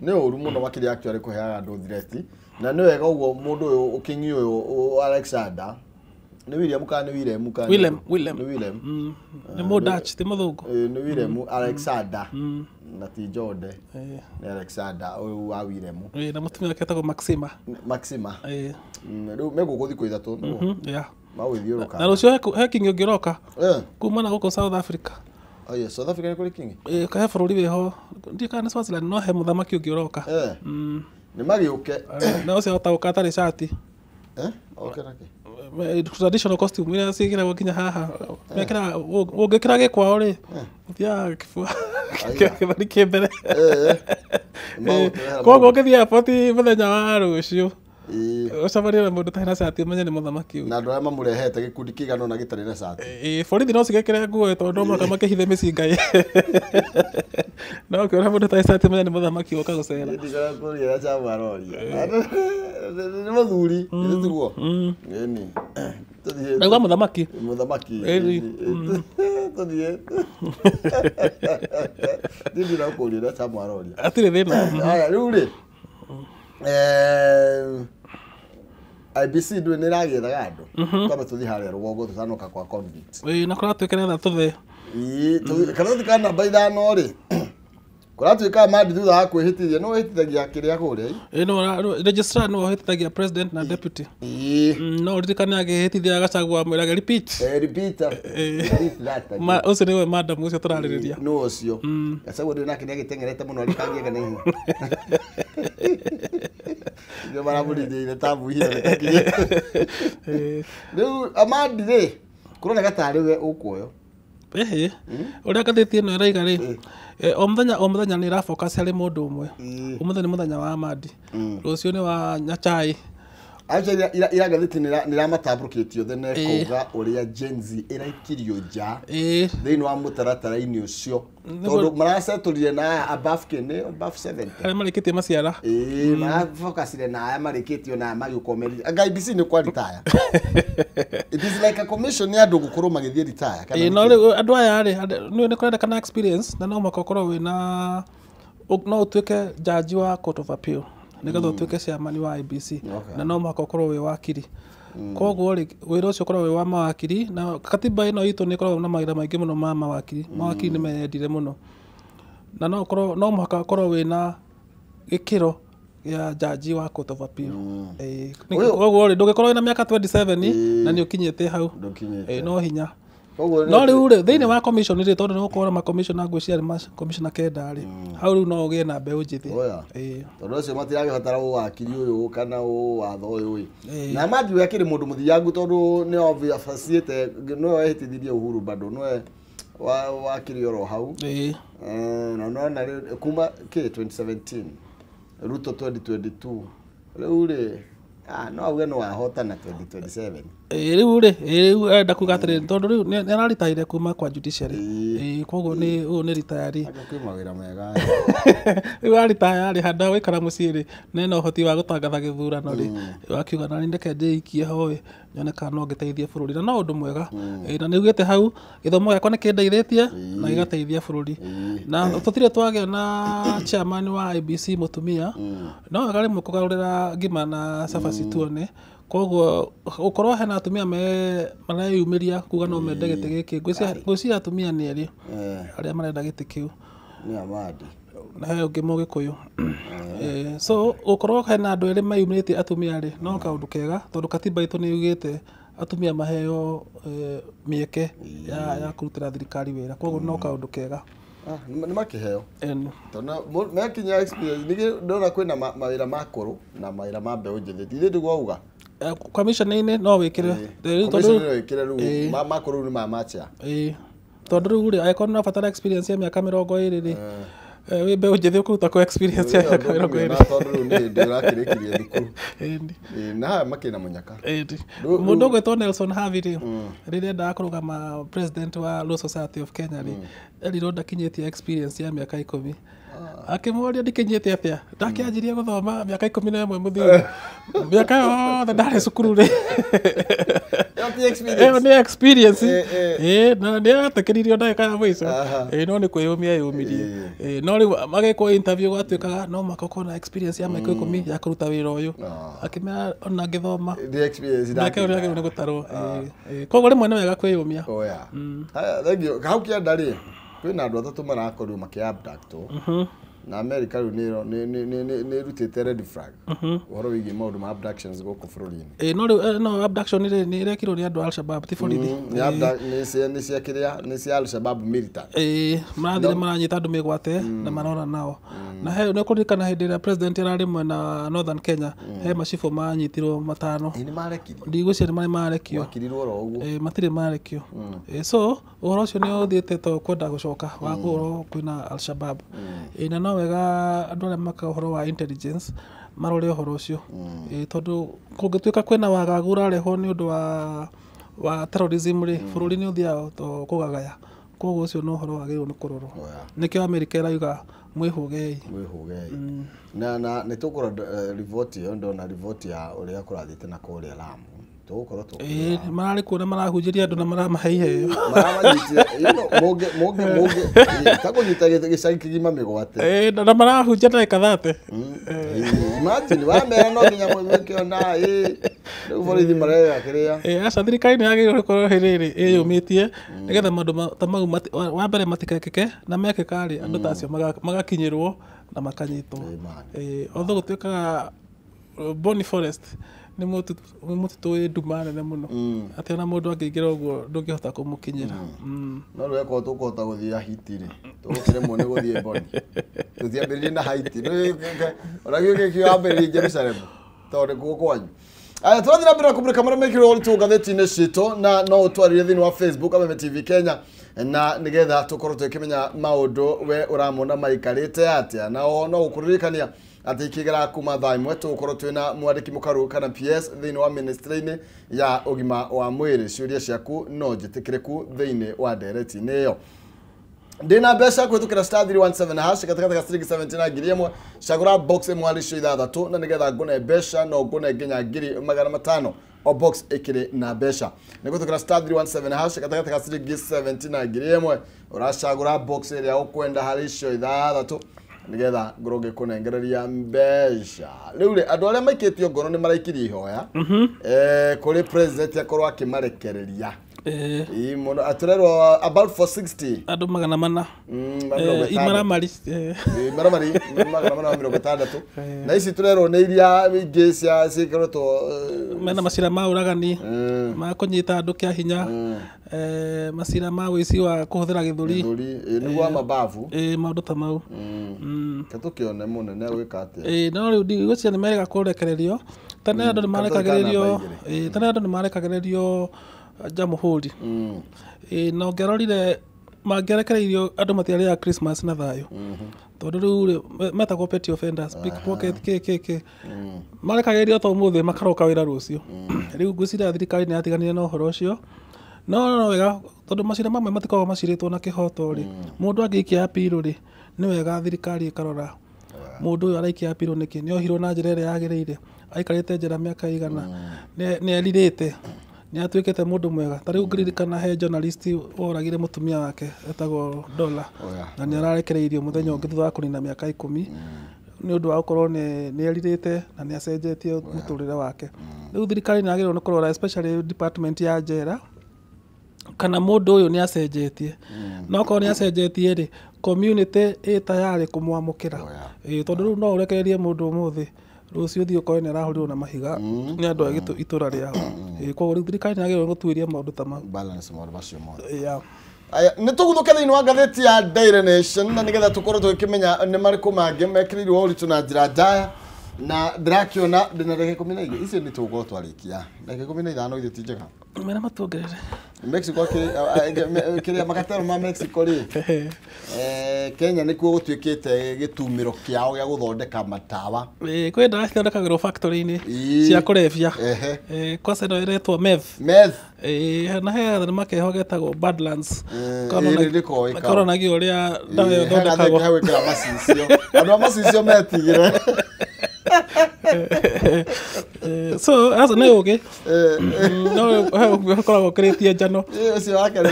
Nĩ ũru mũno makĩria actually kũheaga andũ threat. Na nĩ wega ũguo mũndũ ũyũ ũkĩng'i ũyũ Alexander nĩ William kana nĩ William kana William William nĩ William nĩ mũ Dutch ti mũthũngũ. Nĩ William Alexander na ti Jode, nĩ Alexander ũyũ wa William. Na mũtumia wake etagwo Maxima. Maxima. Rĩu megũkũ thikũ ithatũ nĩguo magũthiũrũrũka. Na rũciũ he King ũngĩroka kuma na gũkũ South Africa. South Africa nĩ kũrĩ King? He bũrũri wĩho ndiũĩ kana nĩ Swaziland, no he mũthamaki ũngĩ ũroka. Nĩ magĩũke. Na ũcio ahota gũka atarĩ cati. Oke nake. Traditional costume iria ciĩkĩragwo nginya haha. Mekĩraga ũngĩkĩra gĩkwao rĩ, ũthiaga kĩbua gĩthũri kĩ mbere. Koguo ũngĩthiĩ airport mũthenya wa rũciũ, ũcemanie na mũndũ ũtarĩ na cati ũmenye nĩ mũthamaki ũyũ. Na andũ arĩa mamũrehete gĩkundi kĩigana ũna gĩtarĩ na cati. Borithi no cigĩkĩre nguo tondũ no mũhaka makĩhithe mĩcinga. No ũkĩona mũndũ ũtarĩ cati ũmenye nĩ mũthamaki woka gũcera. Ndigara kũrĩa chama aroria. Nĩ mũthuri, nĩ tiguo? Ĩni. Tũthiĩ. Ndauga mũthamaki. Mũthamaki. Tũthiĩ. Ndĩ na kũrĩa chama aroria. Hatirĩ thĩna. Aya rĩu rĩ, IBC ndũ nĩ ĩragĩethaga andũ. Twambe tũthiĩ harĩa rũgongo tũtanoka kwa convict. Na kũratuĩka nĩ tũthe. Karatathi ka namba 5 rĩ, kũratuĩka Madi thutha wa kwĩhĩtithia, no wĩhĩtithagia kĩrĩa kũrĩa? No registrar no wĩhĩtithagia president na deputy. No ũririkane akĩhĩtithia Gachagua amwĩraga repeat. Repeat. Repeat that. Ũcio nĩwe madam ũcio tũrarĩrĩria. Nĩ ũcio. Gachagua ndũĩ nake nĩagĩteng'erete mũno arĩkangiaga na ihenya. Ndio maramũrindĩire tabu hiyo nĩtakinyĩte. Rĩu Amadi rĩ, kũroneka tarĩ we ũkuoywo. Ũrĩa ngathĩti ĩno ĩraiga rĩ, o mũthenya o mũthenya nĩ ĩrafocus harĩ mũndũ ũmwe. Ũmũthĩ nĩ mũthenya wa Amadi, rũciũ nĩ wa Nyachai. Actually ira ngathĩti nĩ ĩramatambũrũkĩtio othe na ĩkauga ũrĩa Gen Z ĩraikirio nja thĩinĩ wa mũtaratara-inĩ ũcio, tondũ maracetũrire na aya above kĩnĩ, above 70 arĩa marĩkĩtie maciara. Marafocusire na aya marĩkĩtio na aya magĩũka merire. Anga IBC nĩ kwa retire. It is like a commission ya andũ gũkorwo magĩthiĩ retire. No rĩu andũ aya rĩ, nĩ kũrendekana experience na no mũhaka ũkorwo wĩna, no ũtuĩke jaji wa Court of Appeal nĩgetha ũtuĩke chairman wa IBC, na no mũhaka ũkorwo wĩ wakiri. Koguo rĩ, wĩra ũcio ũkoragwo wĩ wa mawakiri, na katiba ĩno itũ nĩ ĩkoragwo na mawĩra maingĩ mũno ma mawakiri. Mawakiri nĩ meyendire mũno, na no mũhaka ũkorwo wĩna gĩkĩro gĩa jaji wa Court of Appeal. Koguo rĩ, ndũngĩkorwo wĩna mĩaka 27 na nĩ ũkinyĩte hau, no hinya. No rĩu rĩ thĩinĩ wa commission rĩ tondũ nĩ gũkorwo ma commissioner ngwĩciria ma commissioner kenda rĩ hau rĩu no ũgĩe na mbeũ njĩthĩ. Tondũ acio matiragĩbatara ũwakiri ũyũ kana ũwatho ũyũ. Na Amadi we akĩrĩ mũndũ mũthiangu tondũ nĩ obvious-ĩte nĩwe wehĩtithirie Uhuru bado nĩwe wakiri oro hau. Na nona rĩu kuma kĩ 2017 Ruto 2022 rĩu rĩ no auge no ahotana 2027. Rĩu rĩ rĩu arenda kuga atĩrĩrĩ tondũ rĩu nĩ araritaire kuma kwa judiciary. Koguo nĩ ũyũ nĩ ritayari. Kwĩ mawĩra mega. Rĩu aritaya rĩ handũ ha gũikara mũciĩ rĩ na ena ũhoti wa gũtangatha gĩthurano rĩ akiuga na reke ndĩikie ho ĩ nyone kana no ngĩteithie bũrũri na no ũndũ mwega. Na nĩugĩte hau gĩthomo gĩakwa nĩkĩndeithĩtie na gĩgateithia bũrũri. Na tũtirĩ twagĩa na chairman wa IEBC mũtumia no wega rĩmwe kũgarũrĩra ngima na cabaci tuone. Koguo gũkorwo hena atumia mareyumĩria kuga no mende gĩtĩ gĩkĩ ngwĩciria atumia nĩ erĩ arĩa marenda gĩtĩ kĩu. Nĩ Amadi na he ũngĩ Mũgĩkũyũ. So gũkorwo hena andũ erĩ meyumĩrĩtie atumia rĩ no kaũndũ kega tondũ katiba itũ nĩ yugĩte atumia maheo mĩeke ya kũrutĩra thirikari wĩra koguo no kaũndũ kega. Nĩ makĩheo tondũ mekinya experience ningĩ ndona kwĩna mawĩra ma kũrũ na mawĩra ma mbeũ njĩthĩ tithĩ ndiguo auga commission-inĩ no wĩkĩre commission no wĩkĩre rĩu ma kũrũ nĩ ma macha. Tondũ rĩu rĩ angĩkorwo nĩ ũrabatara experience ya mĩaka 20 rĩ wĩ mbeũ njĩthĩ ũkũruta kũ experience ya mĩaka 20 tondũ rĩu nĩ hĩndĩ ũrakĩrĩkirie thukuru. Na haya makĩrĩ na mũnyaka. Mũndũ ũgwĩtwo Nelson Havi rĩ rĩrĩa endaga kũrũgama president wa Law Society of Kenya rĩ erirwo ndakinyĩtie experience ya mĩaka 10. Akĩmũria ndikinyĩte atĩa ndakĩanjirie gũthoma mĩaka 11 mũthiru mĩaka yothe ndarĩ cukuru rĩ ĩyo nĩ experience. Na nĩ atetĩkĩririo ndagĩka ya mũico no nĩ kwĩyũmia eyũmirie. No rĩu magĩkwo interview gwatuĩkaga no mũhaka ũkorwo na experience ya mĩaka 10 ya kũruta wĩra ũyũ akĩmera ona ngĩthoma mĩaka ĩyo yagĩrĩirwo nĩ gũtarwo. Koguo rĩmwe nĩ wega kwĩyũmia. Thengiũ hau kĩanda rĩ kwĩna andũ atatũ marakorirwo makĩ-abductwo na America rĩu nĩ ĩrutĩte red flag ũhoro wĩgiĩ maũndũ ma abductions gũkũ bũrũri-inĩ. No rĩu no abduction rĩ nĩ ĩrekirwo nĩ andũ a Al-Shabaab ti borithi. Nĩ cia kĩrĩa nĩ cia Al-Shabaab militant. Marathire maranyita andũ mĩgwate na marora nao. Na he nĩ ũkũririkana hĩndĩ ĩrĩa president ararĩ mwena Northern Kenya he macibũ manyitirwo matano. Nĩ marekirio. Ndigwĩciria nĩ marĩ marekio. Makirirwo oro ũguo. Matirĩ marekio. So ũhoro ũcio nĩ ũthiĩte to kwenda gũcoka wa gũkorwo kwĩna Al-Shabaab. Na no wega andũ arĩa makaga ũhoro wa intelligence marore ũhoro ũcio tondũ kũngĩtuĩka kwĩna wagagu ũrarehwo nĩ ũndũ wa terrorism rĩ bũrũri nĩ ũthiaga kũgagaya koguo ũcio no ũhoro wagĩrĩirwo nĩ kũrorwo. Nĩkĩo Amerika ĩrauga mwĩhũgei. Mwĩhũgei. Na nĩ tũkũrora riboti ĩyo ndona riboti ya ũrĩa kũrathiĩte na kũrĩa Lamu tũgũkorwo tũkĩrora. Mararĩ kuo na marahunjĩria andũ na maramahe iheo. Maramanyitire mũngĩ ta kũnyita gĩcagi kĩgima mĩgwate. Na marahunjia ndagĩka 30. Imagine wamera no nginya mwĩke ona rĩu borithi marega kĩrĩa. Aca thirikari nĩ yagĩrĩirwo gũkorwo rĩrĩ ĩyũmĩtie nĩgetha maũndũ ta mau wa mbere matikekĩke na mekĩka rĩ andũ ta acio magakinyĩrwo na makanyitwo. Although gũtuĩkaga Boni Forest nĩ mũtitũ wĩ nduma nene mũno atĩ ona mũndũ angĩingĩra ũguo ndũngĩhota kũmũkinyĩra. No rĩu akorwo tũkũhota gũthiĩ Haiti rĩ tũgũkĩremwo nĩ gũthiĩ Boni tũtiambĩrĩrie na Haiti ona gĩũkĩ kĩambĩrĩrie Jerusalem tondũ nĩkuo kwanyu. Aya tũrathiĩ na mbere na kũmũrĩka marĩa mekĩrwo ũritũ ngathĩti-inĩ citũ na no ũtwarĩrie thĩinĩ wa Facebook Kameme TV Kenya na nĩgetha tũkorwo tũkĩmenya maũndũ we ũramona maikarĩte atĩa na oho no gũkũririkania atĩ ikĩgera kuma thaa 1 tũgũkorwo twĩna mwandĩki mũkaru kana PS thĩinĩ wa ministry-inĩ ya ũgima wa mwĩrĩ. Ciũria ciaku no njĩtĩkĩrĩku thĩinĩ wa ndereti-inĩ ĩyo. Ndĩna mbeca kũhĩtũkĩra star 317 hash gatagatĩ ga ciringi 70 na 1000 cagũra box ĩmwe harĩ icio ithathatũ na nĩgetha ngũne mbeca no ngũne nginya 500,000 o box ĩkĩrĩ na mbeca. Nĩ kũhĩtũkĩra star 317 hash gatagatĩ ga ciringi 70 na 1000 ũracagũra box ĩrĩa ũkwenda harĩ icio ithathatũ nĩgetha ngorwo ngĩkũnengereria mbeca. Rĩu rĩ andũ arĩa maikĩtio ngoro nĩ maraikirie ihoya kũrĩ president akorwo akĩmarekereria. Ĩĩ mũno atũrerwo about 460 andũ 400 imaramari imaramari 460 na ici tũrerwo nĩ iria ingĩ cia ciĩkoretwo mena macira ma ũragani ma kũnyita andũ kĩa hinya macira ma ũici wa kũhũthĩra gĩthũri nĩguo wa mabavu maũndũ ta mau ketũkĩone mũnene gwĩka atĩa no rĩu ndigwĩciria nĩ merĩga kũrekererio tene andũ nĩ marekagĩrĩrio tene andũ nĩ marekagĩrĩrio jamhuri na ũngĩarorire mangĩarekereirio andũ matiarĩaga Christmas na thayũ tondũ rĩu rĩ metagwo petty offenders pickpocket kĩ marekagĩrĩrio to ũmũthĩ makaroka wĩra rũciũ rĩu ngwĩciria thirikari nĩ yatiganire na ũhoro ũcio no wega tondũ macira mamwe matikoragwo macirĩtwo na kĩhoto rĩ mũndũ angĩikia appeal rĩ nĩ wega thirikari ĩkarora mũndũ ũyũ araikia appeal nĩkĩ nĩ ohirwo na njĩra ĩrĩa yagĩrĩire aikarĩte njera mĩaka igana nĩ erirĩte nĩ atuĩkĩte mũndũ mwega ta rĩu ngĩririkana he journalist woragire mũtumia wake etagwo Dola na nĩ ararekereirio mũthenya ũngĩ thutha wa kũnina mĩaka 10 nĩ ũndũ wa gũkorwo nĩ erirĩte na nĩ acenjetie mũtũrĩre wake rĩu thirikari nĩ yagĩrĩirwo nĩ kũrora especially department ya njera kana mũndũ ũyũ nĩ acenjetie no korwo nĩ acenjetie rĩ community ĩ tayarĩ kũmwamũkĩra tondũ rĩu no ũrekererie mũndũ ũmũthĩ rũciũ ũthiĩ ũkore nĩ arahũrirwo na mahiga nĩ andũ a itũra rĩao koguo rĩu thirikari nĩ yagĩrĩirwo gũtuĩria maũndũ ta mau balance maũndũ macio mothe aya nĩ tũguthũke thĩinĩ wa ngathĩti ya Daily Nation na nĩgetha tũkorwo tũgĩkĩmenya nĩ marĩkũ mangĩ mekĩrĩirwo ũritũ na njĩra njaya na ndĩrakĩona ndĩna ndagĩka 12 icio nĩ tũgũkorwo twarĩkia ndagĩka 15 ithuĩ ti njega mera matuongerere Mexico kĩrĩa makatero ma Mexico rĩ Kenya nĩkuo gũtuĩkĩte gĩtumĩro kĩao gĩa gũthondeka matawa kwĩ ndawa cithondekagĩrwo factory-inĩ cia kũrebia kwanza ĩno ĩretwo meth na he gathenema keho getagwo Badlands karonanagia ũrĩa ndawa ĩyo ĩthondekagwo gwĩkĩra macicio andũ a macicio metigĩre so aca nĩ ũgĩ no ũkoragwo ũkĩrĩtie njano ũcio wake nĩ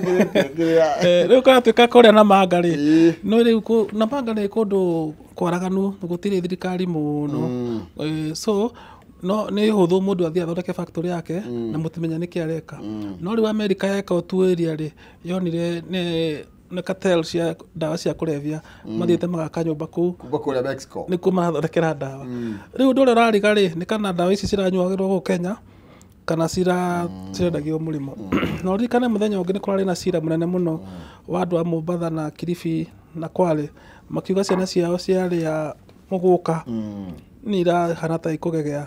mũkĩrĩtie rĩu kũratuĩka kũrĩa Namanga rĩ no rĩu Namanga nĩ kũndũ kwaraganu gũtirĩ thirikari mũno so no nĩ hũthũ mũndũ athiĩ athondeke factory yake na mũtimenya nĩkĩ areka no rĩu Amerika yeka ũtuĩria rĩ yonire nĩ cartel cia ndawa cia kũrebia mathiĩte magaka nyũmba kũu kuma kũrĩa Mexico nĩkuo marathondekera ndawa rĩu ũndũ ũrĩa ũrariga rĩ nĩ kana ndawa ici ciranyuagĩrwo gũkũ Kenya kana cirendagio mũrĩmo na ũririkane mũthenya ũngĩ nĩ kũrarĩ na cira mũnene mũno wa andũ a Mombatha na Kilifi na Kwale makiuga ciana ciao ciarĩa mũgũka nĩ irahana ta ikũgegea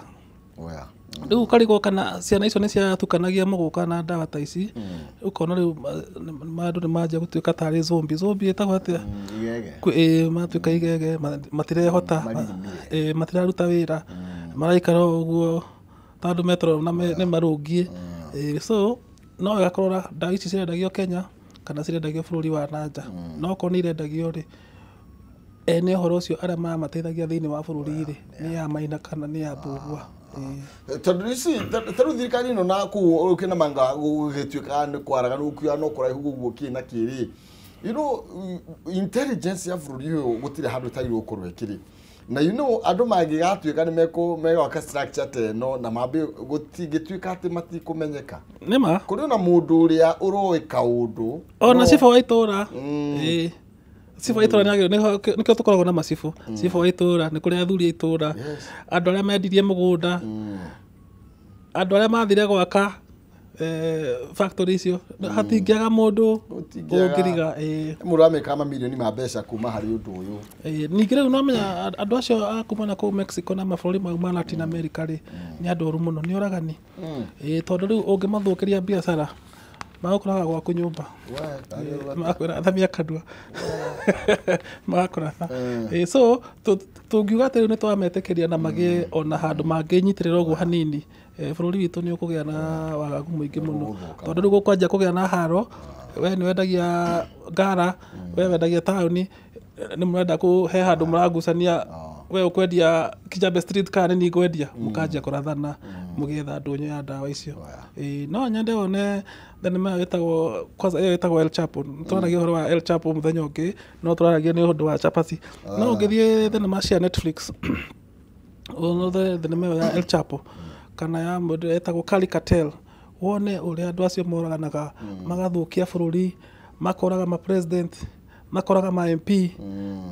rĩu ũkarigwo kana ciana icio nĩ ciatukanagia mũgũka na ndawa ta ici ũkona rĩu andũ nĩ manjia gũtuĩka tarĩ zombie zombie ĩtagwo atĩa matuĩka igege matirehota matiraruta wĩra maraikara ũguo ta andũ metoro na nĩ marũngiĩ so no wega kũrora ndawa ici cirendagio Kenya kana cirendagio bũrũri wa nanja no okorwo nĩ irendagio rĩ ene ũhoro ũcio arĩa maramateithagia thĩinĩ wa bũrũri rĩ nĩ ya Maina kana nĩ ya Mbugua tondũ ici tarĩu thirikari ĩno na kũu ũkĩ Namanga gũgĩtuĩka nĩ kwaraganu ũkiuga no kũraihu ũguo kĩ na kĩ you know intelligence ya bũrũri ũyũ gũtirĩ handũ ĩtagĩrĩirwo gũkorwo ĩkĩrĩ na you know andũ mangĩgatuĩka nĩ megwaka structure ta ĩno na mambe gũtingĩtuĩka atĩ matikũmenyeka nĩma kũrĩ ona mũndũ ũrĩa ũroĩ kaũndũ ona cibũ wa itũra cibũ wa itũra nĩagĩrĩirwo nĩkĩo tũkoragwo na macibũ cibũ wa itũra nĩ kũrĩ athuri a itũra andũ arĩa mendirie mũgũnda andũ arĩa mathire gwaka factory icio hatingĩaga mũndũ ũngĩriga mũndũ amĩkaga mamirioni ma mbeca kuma harĩ ũndũ ũyũ ningĩ rĩu no menya andũ acio a kuma na kũu Mexico na mabũrũri mau ma Latin America rĩ nĩ andũ oru mũno nĩ oragani tondũ rĩu ũngĩmathũkĩria biacara magũkoraga gwaku nyũmba magakwĩra athamia kanua magakũratha so tũngiuga atĩ rĩu nĩ twametĩkĩria na magĩe ona handũ mangĩnyitĩrĩra ũguo hanini bũrũri witũ nĩ ũkũgĩa na wagagu mũingĩ mũno tondũ rĩu gũkwanjia kũgĩa na haro we nĩ wendagia ngara we wendagia taũni nĩ mũrenda he handũ mũragucania we ũkwendia Kijabe Street kana nĩ niĩ ngwendia mũkanjia kũrathana mũgĩetha ndũnyũ ya ndawa icio no nyende wone thenema ĩyo ĩtagwo kwanza ĩyo ĩtagwo El Chapo tũraragia ũhoro wa El Chapo mũthenya ũngĩ no tũraragia nĩ ũndũ wa chapati no ũngĩthiĩ thenema cia Netflix wone thenema ĩyo ya El Chapo kana ya mũndũ etagwo Cali Cartel Wone ũrĩa andũ acio moraganaga, magathũkia bũrũri, makoraga ma president, makoraga ma MP,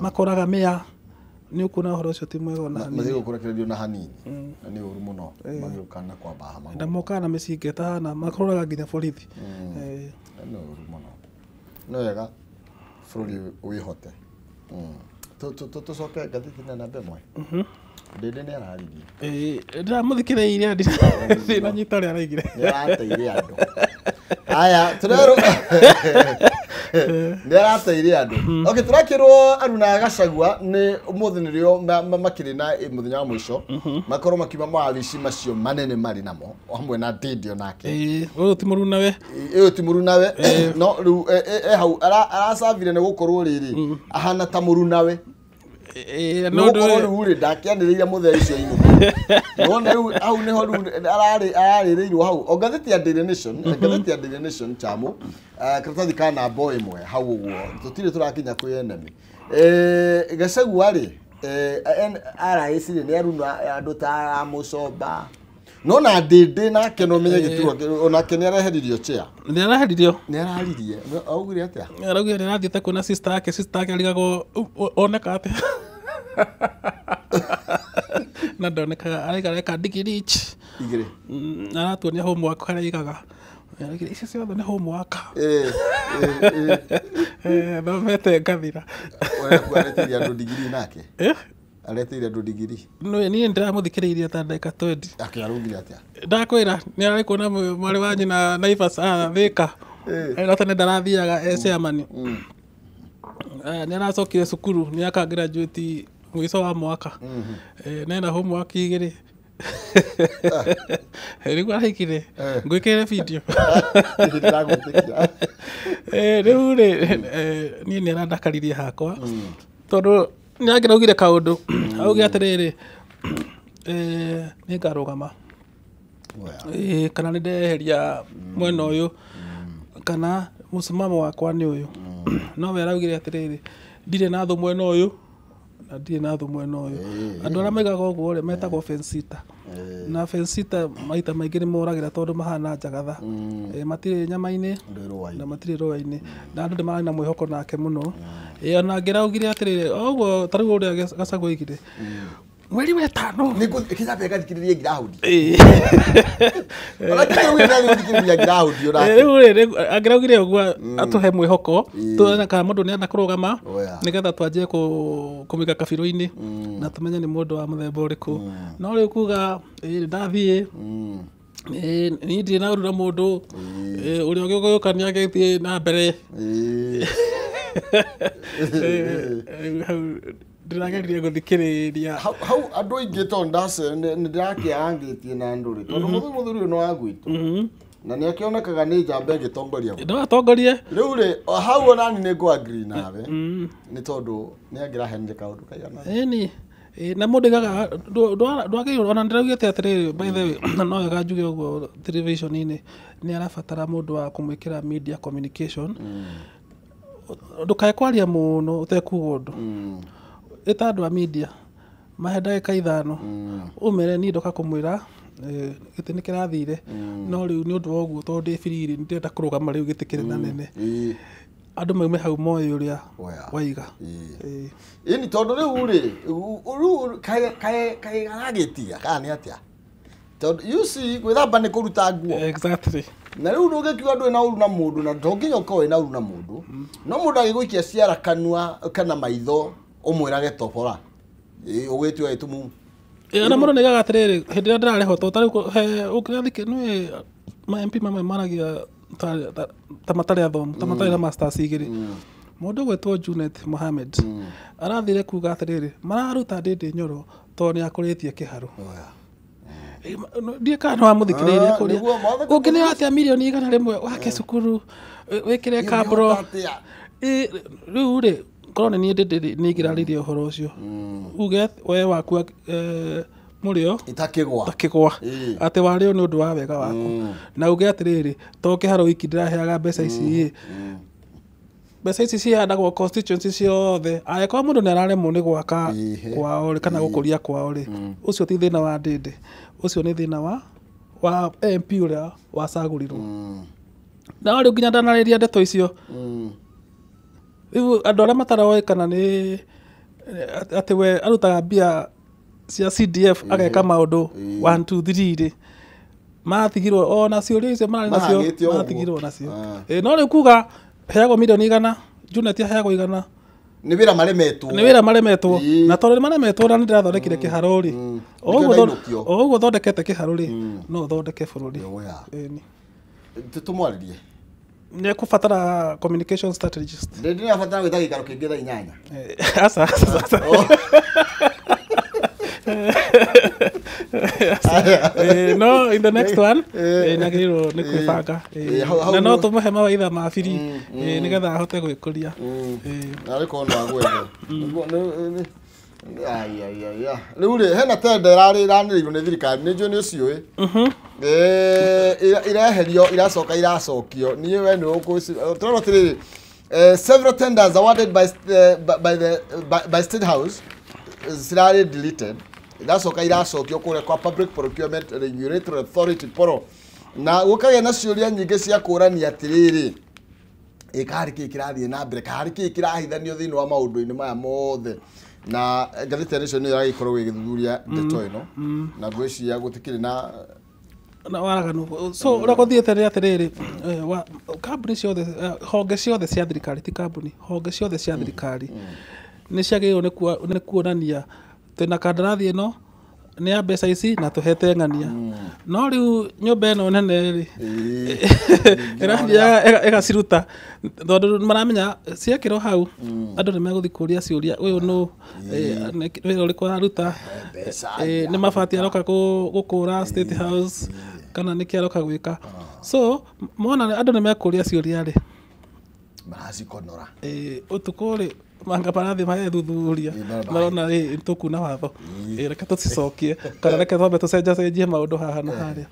makoraga mayor. Nĩ ũkuona ũhoro ũcio ti mwega ona hanini. Mathiĩ gũkũrekererio na hanini. Na nĩ ũru mũno magĩũka na kwamba hama. Na mokaga na mĩcinga ĩtahana, makũrũraga nginya borithi. Nĩ ũru mũno. Nĩ wega bũrũri wĩhote. Tũcoke ngathĩti na namba ĩmwe. Ndĩndĩ nĩ araririe. Ndĩramũthikĩrĩirie ndinanyita ũrĩa araigire. Nĩ arateire andũ. Aya, tũrerwo nĩ arateire andũ. Okay, tũrakĩrwo Aruna Gachagua nĩ ũmũthĩ nĩrĩo makĩrĩ na mũthenya wa mũico. Makorwo makiuma mawabici macio manene marĩ namo hamwe na Ndindi onake. Ũyũ ti mũrunawe. Ũyũ ti mũrunawe. No rĩu e hau aracabire nĩ gũkorwo rĩrĩ ahana ta mũrunawe. No gũkorwo rĩu rĩ ndakĩanĩrĩire mũthee icio inũke. Nĩwona rĩu hau nĩho rĩu ararĩrĩirwo hau. O ngathĩti ya Daily Nation, ngathĩti ya Daily Nation chamu, karatathi ka namba ĩmwe hau ũguo. Tũtirĩ tũrakinya kwĩ enemy. Gachagua rĩ, RIC rĩ nĩ aruna andũ ta Amũcomba. No na Ndindi nake no menye gĩturwa onake nĩ areheririo chair. Nĩ areheririo. Nĩ araririe. Augire atĩa? Araugire nĩ arathiĩte kuona sister yake, sister yake arigagwo oneka atĩa. Na ndonekaga araiga areka ndigiri ici. Igĩrĩ. Aratuonia homework harĩa aigaga. Araugire icio ciothe nĩ homework. Thomete ngathira. Areteire andũ ndigiri nake? Areteire andũ ndigiri? Niĩ ndĩramũthikĩrĩirie ta ndagĩka 20. Ake araugire atĩa? Ndakwĩra nĩ ararĩ kuona mwarĩ wa nyina Naivas Thĩka. No tene ndarathiaga e chairman. Nĩ aracokire cukuru nĩ aka graduate mũico wa mwaka. Nena homework igĩrĩ. Rĩu araikire ngwĩkĩre video. Rĩu rĩ niĩ nĩ arandakaririe hakwa tondũ nĩ angĩraugire kaũndũ augire atĩrĩrĩ nĩ ngarũgama kana nĩ ndeheria mwena ũyũ kana mũsimamo wakwa nĩ ũyũ. No we araugire atĩrĩrĩ ndirĩ na thũ mwena ũyũ na ndirĩ na thũ mwena ũyũ. Andũ arĩa maigaga ũguo rĩ metagwo fence-sitter. Na fence-sitter maita maingĩ nĩ moragĩra tondũ mahana njagatha. Matirĩ nyama-inĩ na matirĩ rũa-inĩ. Na andũ nĩ marĩ na mwĩhoko nake mũno. Ona angĩraugire atĩrĩrĩ ũguo ta rĩu ũrĩa Gachagua oigire mweri wa ĩtano nĩ ngathikĩrĩrie ngiraũndi. Ona ngiraũndi ngiraũndi onake. Rĩu rĩ angĩraugire ũguo atũhe mwĩhoko tuone kana mũndũ nĩ enda kũrũgama nĩgetha twanjie kũmũiga kabirũ-inĩ na tũmenye nĩ mũndũ wa mũthemba ũrĩkũ. No rĩu kuga ndathiĩ niĩ ndirĩ na ũru na mũndũ ũrĩa ũgĩũka nĩ agĩthiĩ na mbere. Hau ndĩrageririe gũthikĩrĩria. Hau andũ aingĩ tondũ nĩ ndĩrakĩarangĩtie na andũ rĩ tondũ mũthuri ũyũ nĩ wa gwitũ na nĩ akĩonekaga nĩ njamba ĩngĩtongoria. No atongorie. Rĩu rĩ hau onani nĩ ngũ agree nawe nĩ tondũ nĩ angĩrahenire kaũndũ kaigana. Ĩni na mũndũ aigaga ndwagĩrĩirwo ona ndĩraugĩte atĩrĩrĩ by the way na no wega njuge ũguo television-inĩ nĩ arabatara mũndũ wa kũmwĩkĩra media communication. Ndũkae kwaria mũno ũtekuga ũndũ. Ĩta andũ a media mahe ndagĩka 5 ũmere niĩ ndoka kũmwĩra gĩtĩ nĩ kĩrathire no rĩu nĩ ũndũ wa ũguo tondũ ndĩ free rĩ ndĩrenda kũrũgama rĩu gĩtĩ kĩrĩ na nene. Andũ maume hau moĩ ũrĩa waiga. Ĩni tondũ rĩu rĩ rĩu kaĩ aragĩtia kana nĩ atĩa? Tondũ you see gwĩthamba nĩ kũruta nguo. Exactly. Na rĩu ndũngĩkiuga ndũrĩ na ũru na mũndũ na to nginya ũkorwo wĩna ũru na mũndũ. No mũndũ agĩgũikia ciara kanua kana maitho ũmwĩrage tobora. Ũgĩtua ĩtumumu. Ona mũndũ nĩaigaga atĩrĩrĩ hĩndĩ ĩrĩa ndĩrarĩhwo tondũ ta rĩu ũngĩrathikĩ nĩũĩ ma MP mamwe maragia ta matarĩ athomu ta matarĩ na masters igĩrĩ. Mũndũ ũgwĩtwo Junet Mohamed arathire kuga atĩrĩrĩ mararuta Ndindi Nyoro tondũ nĩ akũrĩtie kĩharũ. Ndiĩ kana nĩ wamũthikĩrĩirie kũrĩa. Ũngĩneo atĩa mirioni 100 wake cukuru wĩkĩre kabro. Rĩu rĩ korwo nĩ niĩ nĩ ingĩrarĩria ũhoro ũcio. Uge we waku mũrĩo itakĩgwa atĩ warĩo nĩ ũndũ wa wega waku. Na uge atĩrĩrĩ to kĩharũ wiki ndĩraheaga mbeca ici mbeca ici ciheanagwo constituency ciothe. Angĩkorwo mũndũ nĩ araremwo nĩ gwaka kwao rĩ kana gũkũria kwao rĩ ũcio ti thĩna wa Ndindi, ũcio nĩ thĩna wa wa MP ũrĩa wacagũrirwo. Na rĩu nginya ndanarĩria ndeto icio. Rĩu andũ arĩa mataroĩ kana nĩ atĩ we arutaga mbia cia CDF ageka maũndũ 1 2 3 rĩ, matigirwo ona ciũria icio mararĩ nacio matigirwo nacio. No rĩu kuga heagwo milioni 100, Junet aheagwo 100, nĩ wĩra maremetwo, nĩ wĩra maremetwo. Na tondũ nĩ maremetwo na nĩ ndĩrathondekire kĩharo rĩ, o ũguo thondekete kĩharo rĩ, no ũthondeke bũrũri. Tũmwarĩrie nĩ ekũbatara communication strategist. Ndĩrabatara gwĩta gĩikaro kĩngĩ thaa 8. Aca. No, in the next one nĩagĩrĩirwo nĩ kwĩbanga na no tũmũhe mawaitha ma biri nĩgetha ahote gwĩkũria. Narĩ korwo no agwethe. Rĩu rĩ, hena tenda ĩranĩrĩirwo nĩ thirikari, nĩ njũĩ nĩ ũciũĩ. Ireherio, iracoka iracokio. Niĩ we nĩ ũkũci. Tũrona atĩrĩrĩ, several tenders awarded by State House cirarĩ deleted, iracoka iracokio kũrĩa kwa Public Procurement Regulatory Authority PORO, na gũkagĩa na ciũria nyingĩ cia kũrania atĩrĩrĩ, ĩ karĩ kĩĩ kĩrathiĩ na mbere, karĩ kĩĩ kĩrahithanio thĩinĩ wa maũndũ-inĩ maya mothe. Na ngathĩti ya Nation nĩyo ĩragĩkorwo ĩgĩthuthuria ndeto ĩno, na ngwĩciria gũtikĩrĩ na waraganu. So ũrĩa gũthiĩte nĩ atĩrĩrĩ, kambuni ciothe, honge ciothe cia thirikari, ti kambuni, honge ciothe cia thirikari nĩ ciagĩrĩirwo nĩ kuonania twĩna kandarathi ĩno nĩ ya mbeca ici na tũhete ng'ania. No rĩu nyũmba ĩno nene rĩ ĩrathiaga ĩgaciruta, tondũ maramenya ciekĩrwo hau andũ nĩ megũthiĩ kũria ciũria, ũyũ nũ, wĩra ũrĩkũ araruta, nĩ mabati aroka gũkũra State House kana nĩkĩ aroka gwĩka. So mona andũ nĩ mekũria ciũria rĩ, maracikonora ũtukũ rĩ manga marathiĩ magethuthuria marona rĩ tũkuna watho, reke tũcicokie kana reke twambe tũcenjacenjie maũndũ haha na harĩa.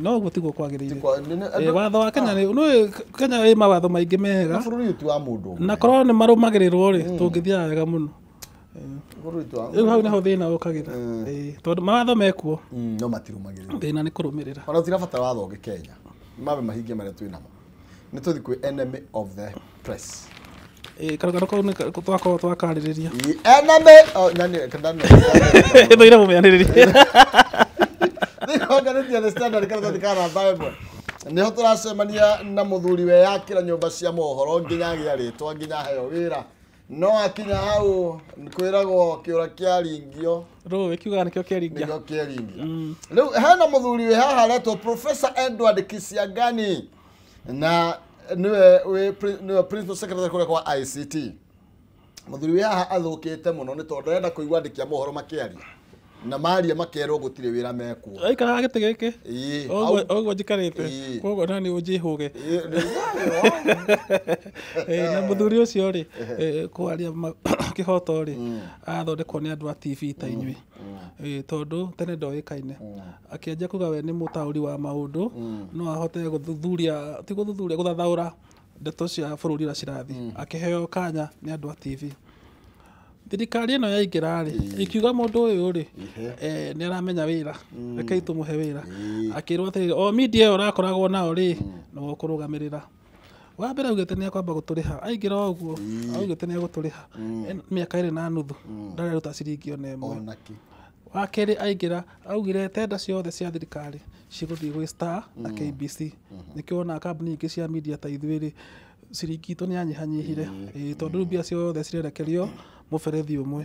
No ũguo tiguo kwagĩrĩire. Watho wa Kenya nĩ Kenya ĩ mawatho maingĩ mega, na korwo nĩ marũmagĩrĩrwo rĩ tũngĩthiaga wega mũno. Rĩu hau nĩho thĩna ũkagĩra, tondũ mawatho mekuo no matirũmagĩrĩrwo, thĩna nĩ kũrũmĩrĩra. Ona tũtirabatara watho ũngĩ Kenya, mambe mahingie marĩa twĩ namo. Nĩ tũthiĩ kwĩ enemy of the press. Karũgano kau nĩ twakorwo twakarĩrĩria. Enemy ĩthũire mũmĩanĩrĩria. Thĩinĩ wa ngathĩti ya The Standard karatathi ka namba 1 nĩho tũracemania na mũthuri weyakĩra nyũmba cia mohoro nginya agĩa rĩtwa nginya aheo wĩra, no akinya hau kwĩragwo kĩũra kĩaringio rũĩ kiugaga nĩkĩo kĩaringia, nĩkĩo kĩaringia. Rĩu hena mũthuri wĩ haha aretwo Professor Edward Kisiangani, na niwe principal secretary kũrĩa kwa ICT. Mũthuri wĩ haha athũkĩte mũno nĩ tondũ arenda kũigua andĩki a mohoro makĩaria, na maria makerwo gũtirĩ wĩra mekuo. Aikaraga gĩtĩ gĩkĩ ũguo njikarĩte, koguo nani ũnjĩhũge. Na mũthuri ũcio rĩ, kwaria kĩhoto rĩ, athondekwo nĩ andũ a TV ta inyuĩ, tondũ tene ndoĩkaine, akĩanjia kuga we nĩ mũtaũri wa maũndũ, no ahote gũthuthuria, ti gũthuthuria, gũthathaũra ndeto cia bũrũri ũrĩa cirathiĩ, akĩheo kanya nĩ andũ a TV. Thirikari ĩno yaingĩra rĩ, ikiuga mũndũ ũyũ rĩ nĩ aramenya wĩra, rekei tũmũhe wĩra. Akĩrwo atĩrĩrĩ, o media ĩyo ũrakoragwo nao rĩ, nĩwe ũkũrũgamĩrĩra. Wa mbere augĩte nĩ ekwamba gũtũrĩha, aingĩra o ũguo augĩte nĩ egũtũrĩha mĩaka 2.5, ndareruta ciringi ona ĩmwe. Wa kerĩ aingĩra augire tenda ciothe cia thirikari cigũthiĩ gwĩ Star na KBC. Nĩkĩo wonaga kambuni ingĩ cia media ta ithuĩ rĩ, ciringi itũ nĩ yanyihanyihire, tondũ rĩu mbia ciothe cirerekerio mũberethi ũmwe.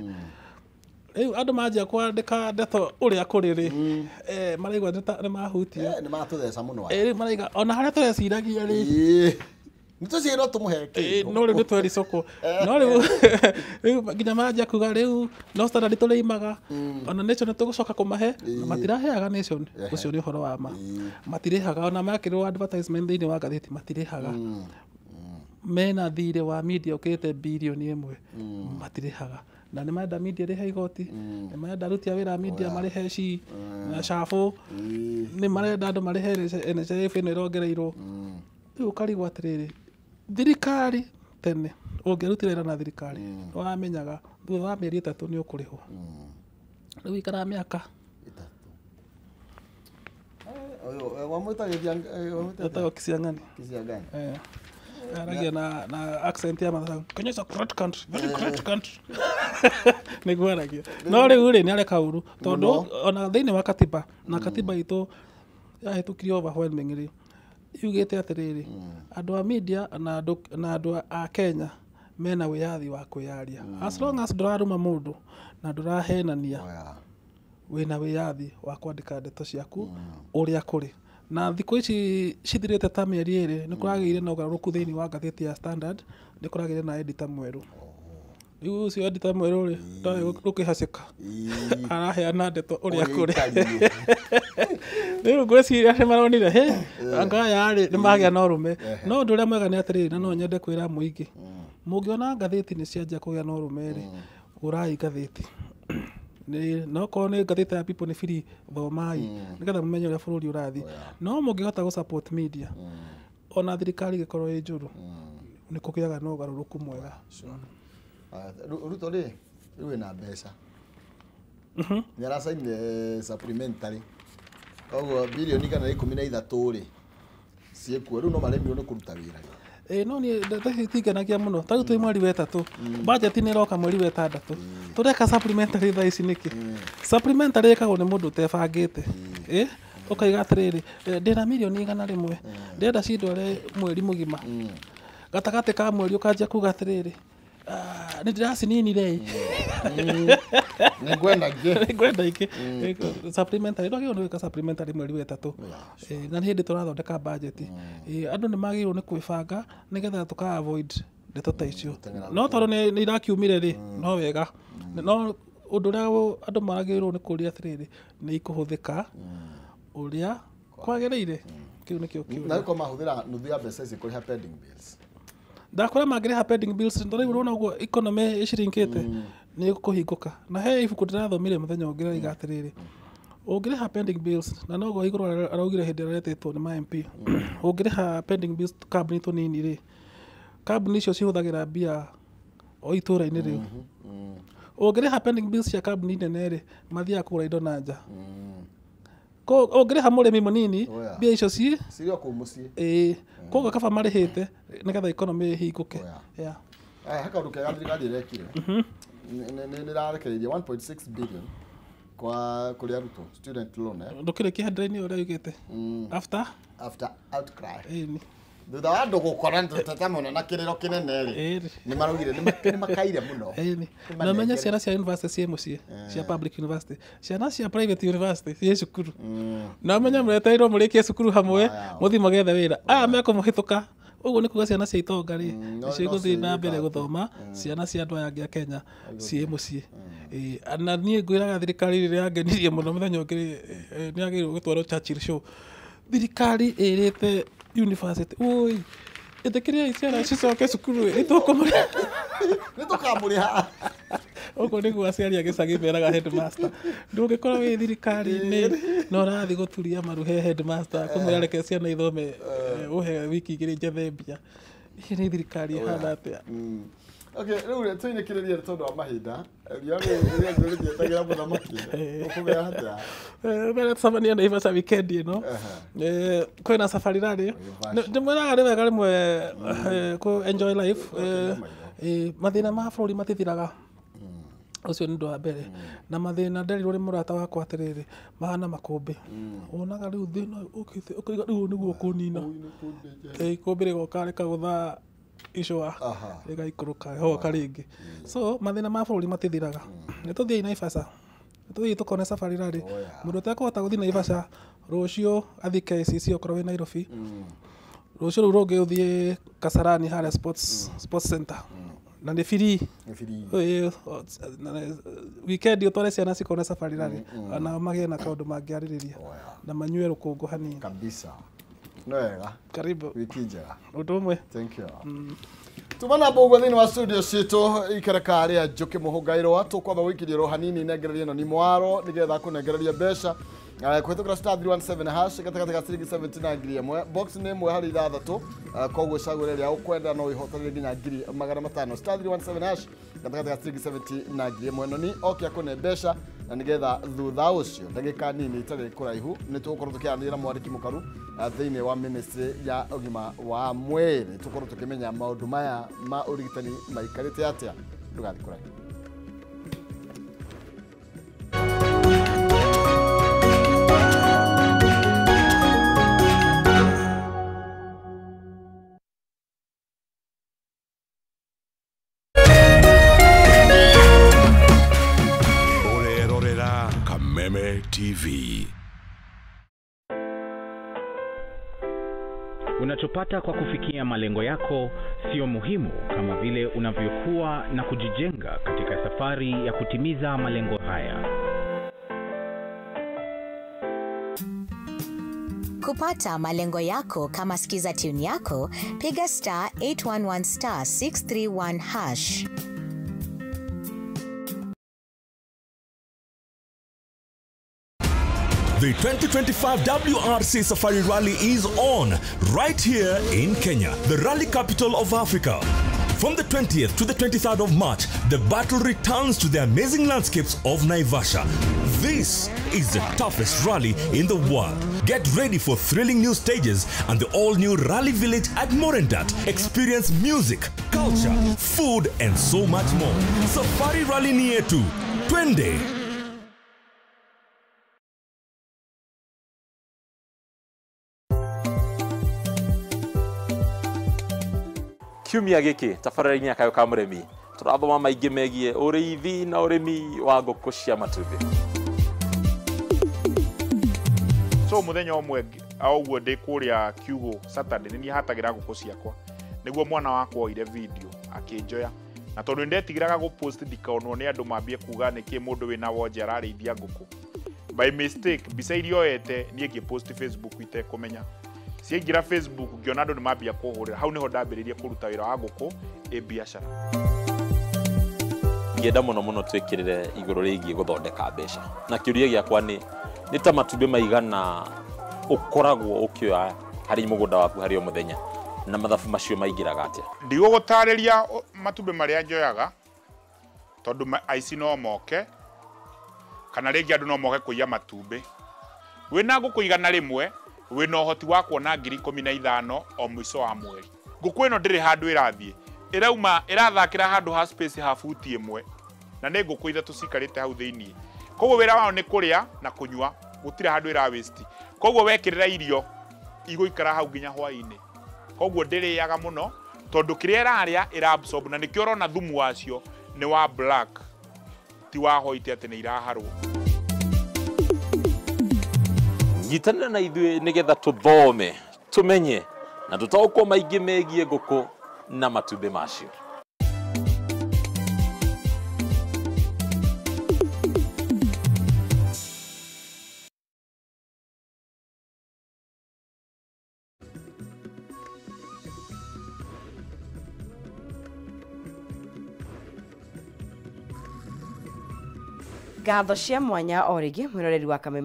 Rĩu andũ manjia kwandĩka ndeto ũrĩa kũrĩ rĩ, maraigua nĩ mahutio, nĩ maratũtheca mũno. Rĩu maraiga ona harĩa tũreciragia rĩ, nĩ tũciĩrwo tũmũhe kĩndũ, no rĩu nĩ twericũkwo. No rĩu nginya manjia kuga rĩu no Standard tũrĩimaga, ona Nation tũgũcoka kũmahe, na matiraheaga Nation, ũcio nĩ ũhoro wa ma. Matirĩhaga ona makĩrwo advertisement thĩinĩ wa ngathĩti matirĩhaga. Mena thirĩ wa media ũkĩrĩte birioni 1, matirĩhaga. Na nĩ marenda media ĩrĩhe igoti, nĩ marenda aruti a wĩra a media marĩhe ci na cabũ, nĩ marenda andũ marĩhe NHIF ĩno ĩrongereirwo. Rĩu ũkarigwo atĩrĩrĩ, thirikari tene ũngĩarutire wĩra na thirikari nĩwamenyaga thutha wa mĩeri 3 nĩ ũkũrĩhwo. Rĩu ikaraga mĩaka 3. Wamwĩta Etagwo Kisiang'ani. Kisiang'ani. Aragia na accent ya Mathare. Kenya is a great country, very great country. Nĩguo aragia. No rĩu rĩ nĩ areka ũru tondũ ona thĩinĩ wa katiba na katiba itũ yahĩtũkirio overwhelmingly yugĩte atĩrĩrĩ, andũ a media na andũ a Kenya mena wĩyathi wa kwĩyaria. As long as ndũraruma mũndũ na ndũrahenania, wĩna wĩyathi wa kwandĩka ndeto ciaku ũrĩa kũrĩ. Na thikũ ici cithirĩte ta mĩeri 2 nĩ kũragĩire na ũgarũrũku thĩinĩ wa ngathĩti ya Standard, nĩ kũragĩire na editor mwerũ. Rĩu ũcio editor mwerũ rĩ, ndoĩ rũkĩhacĩka. Araheana ndeto ũrĩa kũrĩ. Rĩu ngwĩciria nĩ maronire, hĩ, anga aya rĩ, nĩ magĩa na ũrũme. No ũndũ ũrĩa mwega nĩ atĩrĩrĩ, na no nyende kwĩra mũingĩ, mũngĩona ngathĩti nĩ cianjia kũgĩa na ũrũme rĩ, gũrai ngathĩti. No korwo nĩ ngathĩti ya People nĩ free, thomai nĩgetha mũmenye ũrĩa bũrũri ũrathiĩ. No mũngĩhota gũ support media, ona thirikari ĩgĩkorwo ĩ njũru, nĩ kũgĩaga na ũgarũrũku mwega. Ruto rĩ, rĩu ĩna mbeca. Nĩ aracainire supplementary. Koguo bilioni 113 rĩ ciĩkuo, rĩu no maremirwo nĩ kũruta wĩra. No niĩ tingenagia mũno. Ta rĩu twĩ mweri wa 3, budget nĩ ĩroka mweri wa 6. Tũreka supplementary thaa ici nĩkĩ? Supplementary ĩkagwo nĩ mũndũ ũtebangĩte. Ũkaiga atĩrĩrĩ, ndĩna milioni 100, ndĩrenda cindware mweri mũgima. Gatagatĩ ka mweri ũkanjia kuga atĩrĩrĩ, nĩ ndĩracininire. Nĩngwenda ingĩ. Nĩngwenda ingĩ. Supplementary, ndwagĩrĩirwo nĩ gwĩka supplementary mweri wa 3. Na nĩ hĩndĩ tũrathondeka budget. Andũ nĩ magĩrĩirwo nĩ kwĩbanga nĩgetha tũka avoid ndeto ta icio. No tondũ nĩ irakiumire rĩ, no wega. No ũndũ ũrĩa andũ magĩrĩirwo nĩ kũũria atĩrĩrĩ, nĩ ikũhũthĩka ũrĩa kwagĩrĩire. Kĩu nĩkĩo kĩũria. Na gĩkorwo mahũthĩra nuthu ya mbeca ici kũrĩha pending bills. Ndakora mangĩrĩha pending bills, tondũ rĩu ũrona ũguo economy ĩshrinkĩte, nĩ ĩkũhingũka. Na he ibuku ndĩrathomire mũthenya ũngĩ rĩraiga atĩrĩrĩ, ũngĩrĩha pending bills, na noguo igũrũ araugire hĩndĩ ĩrĩa aretĩtwo nĩ ma MP, ũngĩrĩha pending bills kambuni tũnini rĩ, kambuni icio cihũthagĩra mbia o itũũra-inĩ rĩu. Ũngĩrĩha pending bills cia kambuni nene rĩ, mathiaga kũgũra indo na nja. Ũngĩrĩha mũrĩmi mũnini, mbia icio ci cirĩ o kũu mũciĩ. Koguo kaba marĩhĩte nĩgetha economy ĩhingũke. He kaũndũ kega thirikari ĩrekire. Nĩ ĩrarekereirie 1.6 billion kwa kũrĩ arutwo student loan. Ndũkĩrĩkie headline ũrĩa yugĩte. After outcry. Thutha wa andũ gũkora tũteta mũno na kĩrĩro kĩnene rĩ, nĩ maraugire nĩ makaire mũno. Na menye ciana cia university ciĩ mũciĩ, cia public university, ciana cia private university ciĩ cukuru. Na menye mũreteirwo mũrĩkie cukuru hamwe, mũthiĩ mũgethe wĩra. Aya mekũmũhĩtũka. Ũguo nĩ kuga ciana cia itonga rĩ, nĩcio igũthiĩ na mbere gũthoma, ciana cia andũ aya angĩ a Kenya ciĩ mũciĩ. Na niĩ ngwĩraga thirikari rĩrĩa yangenirie mũno mũthenya ũngĩ nĩ yagĩrĩirwo gũtwarwo Churchill Show. Thirikari ĩrĩte university, oi, ĩtĩkĩriai ciana cicoke cukuru, nĩtũkũmũrĩha. Nĩtũkamũrĩha. Ũguo nĩguo aciari a gĩcagi meraga headmaster. Ndũngĩkorwo wĩ thirikari-inĩ na ũrathiĩ gũturia maru he headmaster kũmwĩra reke ciana ithome, ũhe wiki 2 njethe mbia. Hihi nĩ thirikari ĩhana atĩa? Okay, rĩu tũinĩkĩrĩrie tondũ wa mahinda. Riũa rĩrĩa mũthamaki. Ũkũmera atĩa? Mbere tũcemanie Naivasha weekend ĩno. Kwĩna safari rally. Ndĩmwĩraga nĩ wega rĩmwe kũ enjoy life. Mathĩna ma bũrũri matithiraga. Ũcio nĩ ũndũ wa mbere. Na mathĩna nderirwo nĩ mũrata wakwa atĩrĩrĩ, mahana makũmbĩ. Wonaga rĩu thĩna ũkĩte, ũkaiga rĩu nĩguo ũkũnina. Ikũmbĩ rĩgoka rĩkagũtha icũa, rĩgaikũrũka hoka rĩngĩ. So mathĩna ma bũrũri matithiraga. Nĩ tũthiĩi Naivasha. Nĩ tũthiĩi tũkone safari rally. Mũndũ ũtekũhota gũthiĩ Naivasha, rũciũ athiĩ KICC okorwo wĩ Nairobi. Rũciũ rũu rũngĩ ũthiĩ Kasarani harĩa sports center. Na nĩ free. Weekend ũtware ciana cikone safari rally, na magĩe na kaũndũ mangĩarĩrĩria na manyue rũkũngũ hanini. Kabisa. No wega. Karibu. Wiki njega. Ũndũ ũmwe. Thank you. Tuma namba ũguo thĩinĩ wa studio citũ ikereka rĩa Njũkĩ Mũhũngairwa, tũkwamba gũikĩria ro hanini nengereria ĩno ni mwaro nĩgetha kũnengereria mbeca. Kũhĩtũkĩra star 317 hash gatagatĩ ga ciringi 70 na 1000. Box nĩ ĩmwe harĩ ithathatũ, koguo cagũre ĩrĩa ũkwenda no ũhotanĩre nginya 500,000. Star 317 hash gatagatĩ ga ciringi 70 na 1000. No ni oke akũne mbeca na nĩgetha thutha ũcio ndagĩka nini itarĩ kũraihu nĩ tũgũkorwo tũkĩaranĩria mwandĩki mũkaru thĩinĩ wa ministry ya ũgima wa mwĩrĩ, tũkorwo tũkĩmenya maũndũ maya ma ũrigitani maikarĩte atĩa. Ndũgathiĩ kũraihu. Kameme TV. Unachopata kwa kufikia malengo yako sio muhimu kama vile unavyokuwa na kujijenga katika safari ya kutimiza malengo haya. Kupata malengo yako kama skiza tune yako, piga star 811 star 631 hash. The 2025 WRC Safari Rally is on right here in Kenya, the rally capital of Africa. From the 20th to the 23rd of March, the battle returns to the amazing landscapes of Naivasha. This is the toughest rally in the world. Get ready for thrilling new stages and the all-new Rally Village at Morendat. Experience music, culture, food, and so much more. Safari Rally ni yetu. Twende! Kiumia giki tabarĩra-inĩ ya Kayũ ka Mũrĩmi tũrathoma maingĩ megiĩ ũrĩithi na ũrĩmi wa ngũkũ cia matumbĩ. So mũthenya ũmwe ũguo ndĩ kũrĩa kiugũ Saturday nĩ niĩ hatagĩra ngũkũ ciakwa nĩguo mwana wakwa oire video akĩnjoya, na tondũ nĩndetigĩraga gũpost ndikonwo nĩ andũ mambie kuga nĩkĩ mũndũ wĩna wonje ararĩithia ngũkũ. By mistake mbica iria oete niĩ ngĩpost Facebook itekũmenya. Ciaingĩra Facebook ngĩona andũ nĩmambia kũhũrĩra, hau nĩho ndambĩrĩirie kũruta wĩra wa ngũkũ ĩ biacara. Ngĩenda mũno mũno twĩkĩrĩre igũrũ rĩgiĩ gũthondeka mbeca, na kĩũria gĩakwa nĩ ta matumbĩ maigana ũkoragwo ũkĩoya harĩ mũgũnda waku harĩ o mũthenya, na mathabu macio maingĩraga atĩa? Ndigũgũtarĩria matumbĩ marĩa njoyaga tondũ aici no moke kana rĩngĩ andũ no moke kũiya matumbĩ. Wĩna ngũkũ 100 wĩna ũhoti wa kuona 15,000 o mũico wa mweri. Ngũkũ ĩno ndĩrĩ handũ ĩrathiĩ, ĩrauma ĩrathakĩra handũ ha space ha buti ĩmwe, na nĩ ngũkũ ithatũ cikarĩte hau thĩinĩ. Koguo wĩra wao nĩ kũrĩa na kũnyua, gũtirĩ handũ ĩra waste. Koguo wekĩrĩra irio igũikara hau nginya hwaĩ-inĩ. Koguo ndĩrĩaga mũno tondũ kĩrĩa ĩrarĩa ĩra absorb, na nĩkĩo ũrona thumu wacio nĩ wa black ti wa white atĩ nĩ iraharwo. Nyitanĩra na ithuĩ nĩgetha tũthome, tũmenye na tũtaũkwo maingĩ megiĩ ngũkũ na matumbĩ macio. Ngatho cia mwanya o rĩngĩ mwĩroreri wa Kameme